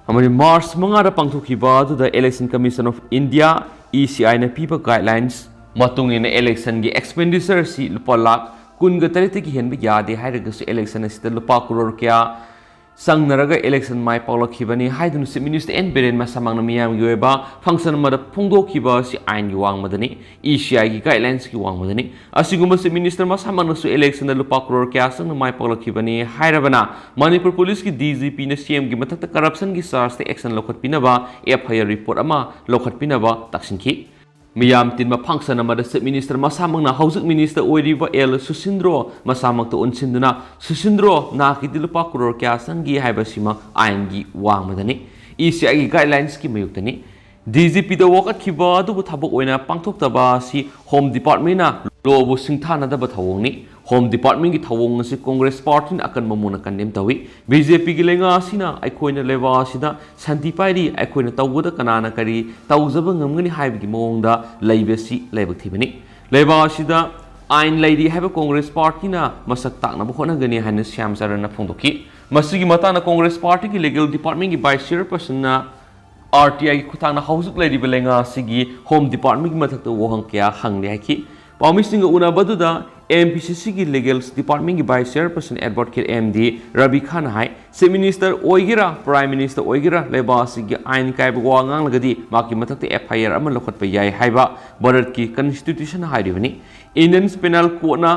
ꯑꯃꯗꯤ ꯃꯥꯔꯆ ꯃꯉꯥꯗ ꯄꯥꯡꯊꯣꯛꯈꯤꯕ ꯑꯗꯨꯗ Election Commission of India, E C I ꯅ ꯄꯤꯕ ꯒꯥꯏꯗꯂꯥꯏꯟꯁ ꯃꯇꯨꯡ ꯏꯟꯅ ꯏꯂꯦꯛꯁꯟꯒꯤ ꯑꯦꯛꯁꯄꯦꯟꯗꯤꯆꯔ ꯑꯁꯤ ꯂꯨꯄꯥ ꯂꯥꯈ ꯀꯨꯟꯒ ꯇꯔꯦꯠꯇꯒꯤ ꯍꯦꯟꯕ ꯌꯥꯗꯦ ꯍꯥꯏꯔꯒꯁꯨ ꯏꯂꯦꯛꯁꯟ ꯑꯁꯤꯗ ꯂꯨꯄꯥ ꯀꯔꯣꯔ ꯀꯌꯥ ꯆꯪꯅꯔꯒ ꯏꯂꯦꯛꯁꯟ ꯃꯥꯏ ꯄꯥꯛꯂꯛꯈꯤꯕꯅꯤ ꯍꯥꯏꯗꯨꯅ ꯆꯤꯐ ꯃꯤꯅꯤꯁꯇꯔ ꯑꯦꯟ ꯕꯤꯔꯦꯟ ꯃꯁꯥꯃꯛꯅ ꯃꯤꯌꯥꯝꯒꯤ ꯑꯣꯏꯕ ꯐꯪꯁꯟ ꯑꯃꯗ ꯐꯣꯡꯗꯣꯛꯈꯤꯕ ꯑꯁꯤ ꯑꯥꯏꯟꯒꯤ ꯋꯥꯡꯃꯗꯅꯤ, E C I ꯒꯤ ꯒꯥꯏꯗꯂꯥꯏꯟꯁꯀꯤ ꯋꯥꯡꯃꯗꯅꯤ꯫ ꯑꯁꯤꯒꯨꯝꯕ ꯆꯤꯐ ꯃꯤꯅꯤꯁꯇꯔ ꯃꯁꯥꯃꯛꯅꯁꯨ ꯏꯂꯦꯛꯁꯟꯗ ꯂꯨꯄꯥ ꯀꯔꯣꯔ ꯀꯌꯥ ꯆꯪꯅ ꯃꯥꯏ ꯄꯥꯛꯂꯛꯈꯤꯕꯅꯤ ꯍꯥꯏꯔꯕꯅ ꯃꯅꯤꯄꯨꯔ ꯄꯨꯂꯤꯁꯀꯤ ꯗꯤ ꯖꯤ ꯄꯤꯅ ꯁꯤ ꯑꯦꯝꯒꯤ ꯃꯊꯛꯇ ꯀꯔꯞꯁꯟꯒꯤ ꯆꯥꯔꯖꯇ ꯑꯦꯛꯁꯟ ꯂꯧꯈꯠꯄꯤꯅꯕ ꯑꯦꯐ ꯑꯥꯏ ꯑꯥꯔ ꯔꯤꯄꯣꯔꯠ ꯑꯃ ꯂꯧꯈꯠꯄꯤꯅꯕ ꯇꯛꯁꯤꯟꯈꯤ꯫ ꯃꯤꯌꯥꯝ ꯇꯤꯟꯕ ꯐꯪꯁꯟ ꯑꯃꯗ ꯆꯤꯐ ꯃꯤꯅꯤꯁꯇꯔ ꯃꯁꯥꯃꯛꯅ ꯍꯧꯖꯤꯛ ꯃꯤꯅꯤꯁꯇꯔ ꯑꯣꯏꯔꯤꯕ ꯑꯦꯜ ꯁꯨꯁꯤꯟꯗ꯭ꯔꯣ ꯃꯁꯥꯃꯛꯇ ꯑꯣꯟꯁꯤꯟꯗꯨꯅ, "ꯁꯨꯁꯤꯟꯗ꯭ꯔꯣ, ꯅꯍꯥꯛꯀꯤꯗꯤ ꯂꯨꯄꯥ ꯀꯔꯣꯔ ꯀꯌꯥ ꯆꯪꯒꯦ?" ꯍꯥꯏꯕꯁꯤꯃꯛ ꯑꯥꯏꯟꯒꯤ ꯋꯥꯡꯃꯗꯅꯤ, E C I ꯒꯤ ꯒꯥꯏꯗꯂꯥꯏꯟꯁꯀꯤ ꯃꯥꯌꯣꯛꯇꯅꯤ꯫ ꯗꯤ ꯖꯤ ꯄꯤꯗ ꯋꯥꯀꯠꯈꯤꯕ ꯑꯗꯨꯕꯨ ꯊꯕꯛ ꯑꯣꯏꯅ ꯄꯥꯡꯊꯣꯛꯇꯕ ꯑꯁꯤ ꯍꯣꯝ ꯗꯤꯄꯥꯔꯠꯃꯦꯟꯅ ꯂꯣꯕꯨ ꯁꯤꯡꯊꯥꯅꯗꯕ ꯊꯧꯑꯣꯡꯅꯤ꯫ ꯍꯣꯝ ꯗꯤꯄꯥꯔꯠꯃꯦꯟꯒꯤ ꯊꯧꯑꯣꯡ ꯑꯁꯤ ꯀꯪꯒ꯭ꯔꯦꯁ ꯄꯥꯔꯇꯤꯅ ꯑꯀꯟꯕ ꯃꯑꯣꯡꯗ ꯀꯟꯗꯦꯝ ꯇꯧꯏ꯫ ꯕꯤ ꯖꯦ ꯄꯤꯒꯤ ꯂꯩꯉꯥꯛ ꯑꯁꯤꯅ ꯑꯩꯈꯣꯏꯅ ꯂꯩꯕꯥꯛ ꯑꯁꯤꯗ ꯁꯥꯟꯇꯤ ꯄꯥꯏꯔꯤ, ꯑꯩꯈꯣꯏꯅ ꯇꯧꯕꯗ ꯀꯅꯥꯅ ꯀꯔꯤ ꯇꯧꯖꯕ ꯉꯝꯒꯅꯤ ꯍꯥꯏꯕꯒꯤ ꯃꯑꯣꯡꯗ ꯂꯩꯕ ꯑꯁꯤ ꯂꯥꯏꯕꯛ ꯊꯤꯕꯅꯤ꯫ ꯂꯩꯕꯥꯛ ꯑꯁꯤꯗ ꯑꯥꯏꯟ ꯂꯩꯔꯤ ꯍꯥꯏꯕ ꯀꯪꯒ꯭ꯔꯦꯁ ꯄꯥꯔꯇꯤꯅ ꯃꯁꯛ ꯇꯥꯛꯅꯕ ꯍꯣꯠꯅꯒꯅꯤ ꯍꯥꯏꯅ ꯁ꯭ꯌꯥꯝ ꯆꯔꯟꯅ ꯐꯣꯡꯗꯣꯛꯈꯤ꯫ ꯃꯁꯤꯒꯤ ꯃꯇꯥꯡꯗ ꯀꯪꯒ꯭ꯔꯦꯁ ꯄꯥꯔꯇꯤꯒꯤ ꯂꯤꯒꯦꯜ ꯗꯤꯄꯥꯔꯠꯃꯦꯟꯒꯤ ꯚꯥꯏꯁ ꯆꯤꯌꯔꯄꯔꯁꯟꯅ ꯑꯥꯔ ꯇꯤ ꯑꯥꯏꯒꯤ ꯈꯨꯠꯊꯥꯡꯗ ꯍꯧꯖꯤꯛ ꯂꯩꯔꯤꯕ ꯂꯩꯉꯥꯛ ꯑꯁꯤꯒꯤ ꯍꯣꯝ ꯗꯤꯄꯥꯔꯠꯃꯦꯟꯒꯤ ꯃꯊꯛꯇ ꯋꯥꯍꯪ ꯀꯌꯥ ꯍꯪꯂꯦ ꯍꯥꯏꯈꯤ꯫ ꯄꯥꯎꯃꯤꯁꯤꯡꯒ ꯎꯅꯕꯗꯨꯗ ꯑꯦꯝ ꯄꯤ ꯁꯤ ꯁꯤꯒꯤ ꯂꯤꯒꯦꯜꯁ ꯗꯤꯄꯥꯔꯠꯃꯦꯟꯒꯤ vice chairperson advocate M D Ravi ꯈꯥꯟꯅ ꯍꯥꯏ, ꯆꯤꯐ ꯃꯤꯅꯤꯁꯇꯔ ꯑꯣꯏꯒꯦꯔꯥ, ꯄ꯭ꯔꯥꯏꯝ ꯃꯤꯅꯤꯁꯇꯔ ꯑꯣꯏꯒꯦꯔꯥ, ꯂꯩꯕꯥꯛ ꯑꯁꯤꯒꯤ ꯑꯥꯏꯟ ꯀꯥꯏꯕ ꯋꯥ ꯉꯥꯡꯂꯒꯗꯤ ꯃꯍꯥꯛꯀꯤ ꯃꯊꯛꯇ ꯑꯦꯐ ꯑꯥꯏ ꯑꯥꯔ ꯑꯃ ꯂꯧꯈꯠꯄ ꯌꯥꯏ ꯍꯥꯏꯕ ꯚꯥꯔꯠꯀꯤ ꯀꯟꯁꯇꯤꯇ꯭ꯌꯨꯁꯟꯅ ꯍꯥꯏꯔꯤꯕꯅꯤ꯫ ꯏꯟꯗꯤꯌꯟ ꯄꯤꯅꯦꯜ ꯀꯣꯗꯅ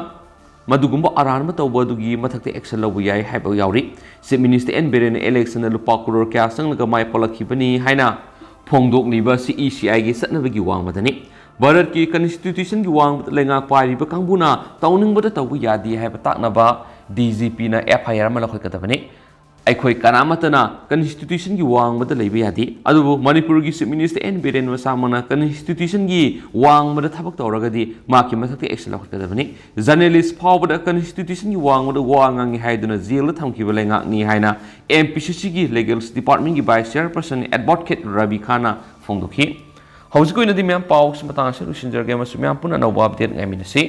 ꯃꯗꯨꯒꯨꯝꯕ ꯑꯔꯥꯟꯕ ꯇꯧꯕ ꯑꯗꯨꯒꯤ ꯃꯊꯛꯇ ꯑꯦꯛꯁꯟ ꯂꯧꯕ ꯌꯥꯏ ꯍꯥꯏꯕ ꯌꯥꯎꯔꯤ꯫ ꯆꯤꯐ ꯃꯤꯅꯤꯁꯇꯔ ꯑꯦꯟ ꯕꯤꯔꯦꯟꯅ ꯏꯂꯦꯛꯁꯟꯗ ꯂꯨꯄꯥ ꯀꯔꯣꯔ ꯀꯌꯥ ꯆꯪꯂꯒ ꯃꯥꯏ ꯄꯥꯛꯂꯛꯈꯤꯕꯅꯤ ꯍꯥꯏꯅ ꯐꯣꯡꯗꯣꯛꯂꯤꯕ ꯑꯁꯤ ꯏ ꯁꯤ ꯑꯥꯏꯒꯤ ꯆꯠꯅꯕꯒꯤ ꯋꯥꯡꯃꯗꯅꯤ꯫ ꯚꯥꯔꯠꯀꯤ ꯀꯟꯁꯇꯤꯇ꯭ꯌꯨꯁꯟꯒꯤ ꯋꯥꯡꯃꯗ ꯂꯩꯉꯥꯛ ꯄꯥꯏꯔꯤꯕ ꯀꯥꯡꯕꯨꯅ ꯇꯧꯅꯤꯡꯕꯗ ꯇꯧꯕ ꯌꯥꯗꯦ ꯍꯥꯏꯕ ꯇꯥꯛꯅꯕ ꯗꯤ ꯖꯤ ꯄꯤꯅ ꯑꯦꯐ ꯑꯥꯏ ꯑꯥꯔ ꯑꯃ ꯂꯧꯈꯠꯀꯗꯕꯅꯤ꯫ ꯑꯩꯈꯣꯏ ꯀꯅꯥꯃꯠꯇꯅ ꯀꯟꯁꯇꯤꯇ꯭ꯌꯨꯁꯟꯒꯤ ꯋꯥꯡꯃꯗ ꯂꯩꯕ ꯌꯥꯗꯦ, ꯑꯗꯨꯕꯨ ꯃꯅꯤꯄꯨꯔꯒꯤ ꯆꯤꯐ ꯃꯤꯅꯤꯁꯇꯔ ꯑꯦꯟ ꯕꯤꯔꯦꯟ ꯃꯁꯥꯃꯛꯅ ꯀꯟꯁꯇꯤꯇ꯭ꯌꯨꯁꯟꯒꯤ ꯋꯥꯡꯃꯗ ꯊꯕꯛ ꯇꯧꯔꯒꯗꯤ ꯃꯍꯥꯛꯀꯤ ꯃꯊꯛꯇ ꯑꯦꯛꯁꯟ ꯂꯧꯈꯠꯀꯗꯕꯅꯤ꯫ ꯖꯔꯅꯦꯂꯤꯁ ꯐꯥꯎꯕꯗ ꯀꯟꯁꯇꯤꯇ꯭ꯌꯨꯁꯟꯒꯤ ꯋꯥꯡꯃꯗ ꯋꯥ ꯉꯥꯡꯉꯤ ꯍꯥꯏꯗꯨꯅ ꯖꯦꯜꯗ ꯊꯝꯈꯤꯕ ꯂꯩꯉꯥꯛꯅꯤ ꯍꯥꯏꯅ ꯑꯦꯝ ꯄꯤ ꯁꯤ ꯁꯤꯒꯤ ꯂꯤꯒꯦꯜꯁ ꯗꯤꯄꯥꯔꯠꯃꯦꯟꯒꯤ ꯚꯥꯏꯁ ꯆꯤꯌꯔꯄꯔꯁꯟ ꯑꯦꯗꯚꯣꯀꯦꯠ ꯔꯕꯤ ꯈꯥꯟꯅ ꯐꯣꯡꯗꯣꯛꯈꯤ꯫ ꯍꯧꯖꯤꯛꯀꯤ ꯑꯣꯏꯅꯗꯤ ꯃꯌꯥꯝ ꯄꯥꯎꯁꯤ ꯃꯇꯥꯡ ꯑꯁꯤꯗ ꯂꯣꯏꯁꯤꯟꯖꯔꯒꯦ ꯑꯃꯁꯨꯡ ꯃꯌꯥꯝ ꯄꯨꯟꯅ ꯑꯅꯧꯕ ꯑꯞꯗꯦꯠ ꯉꯥꯏꯃꯤꯟꯅꯁꯤ꯫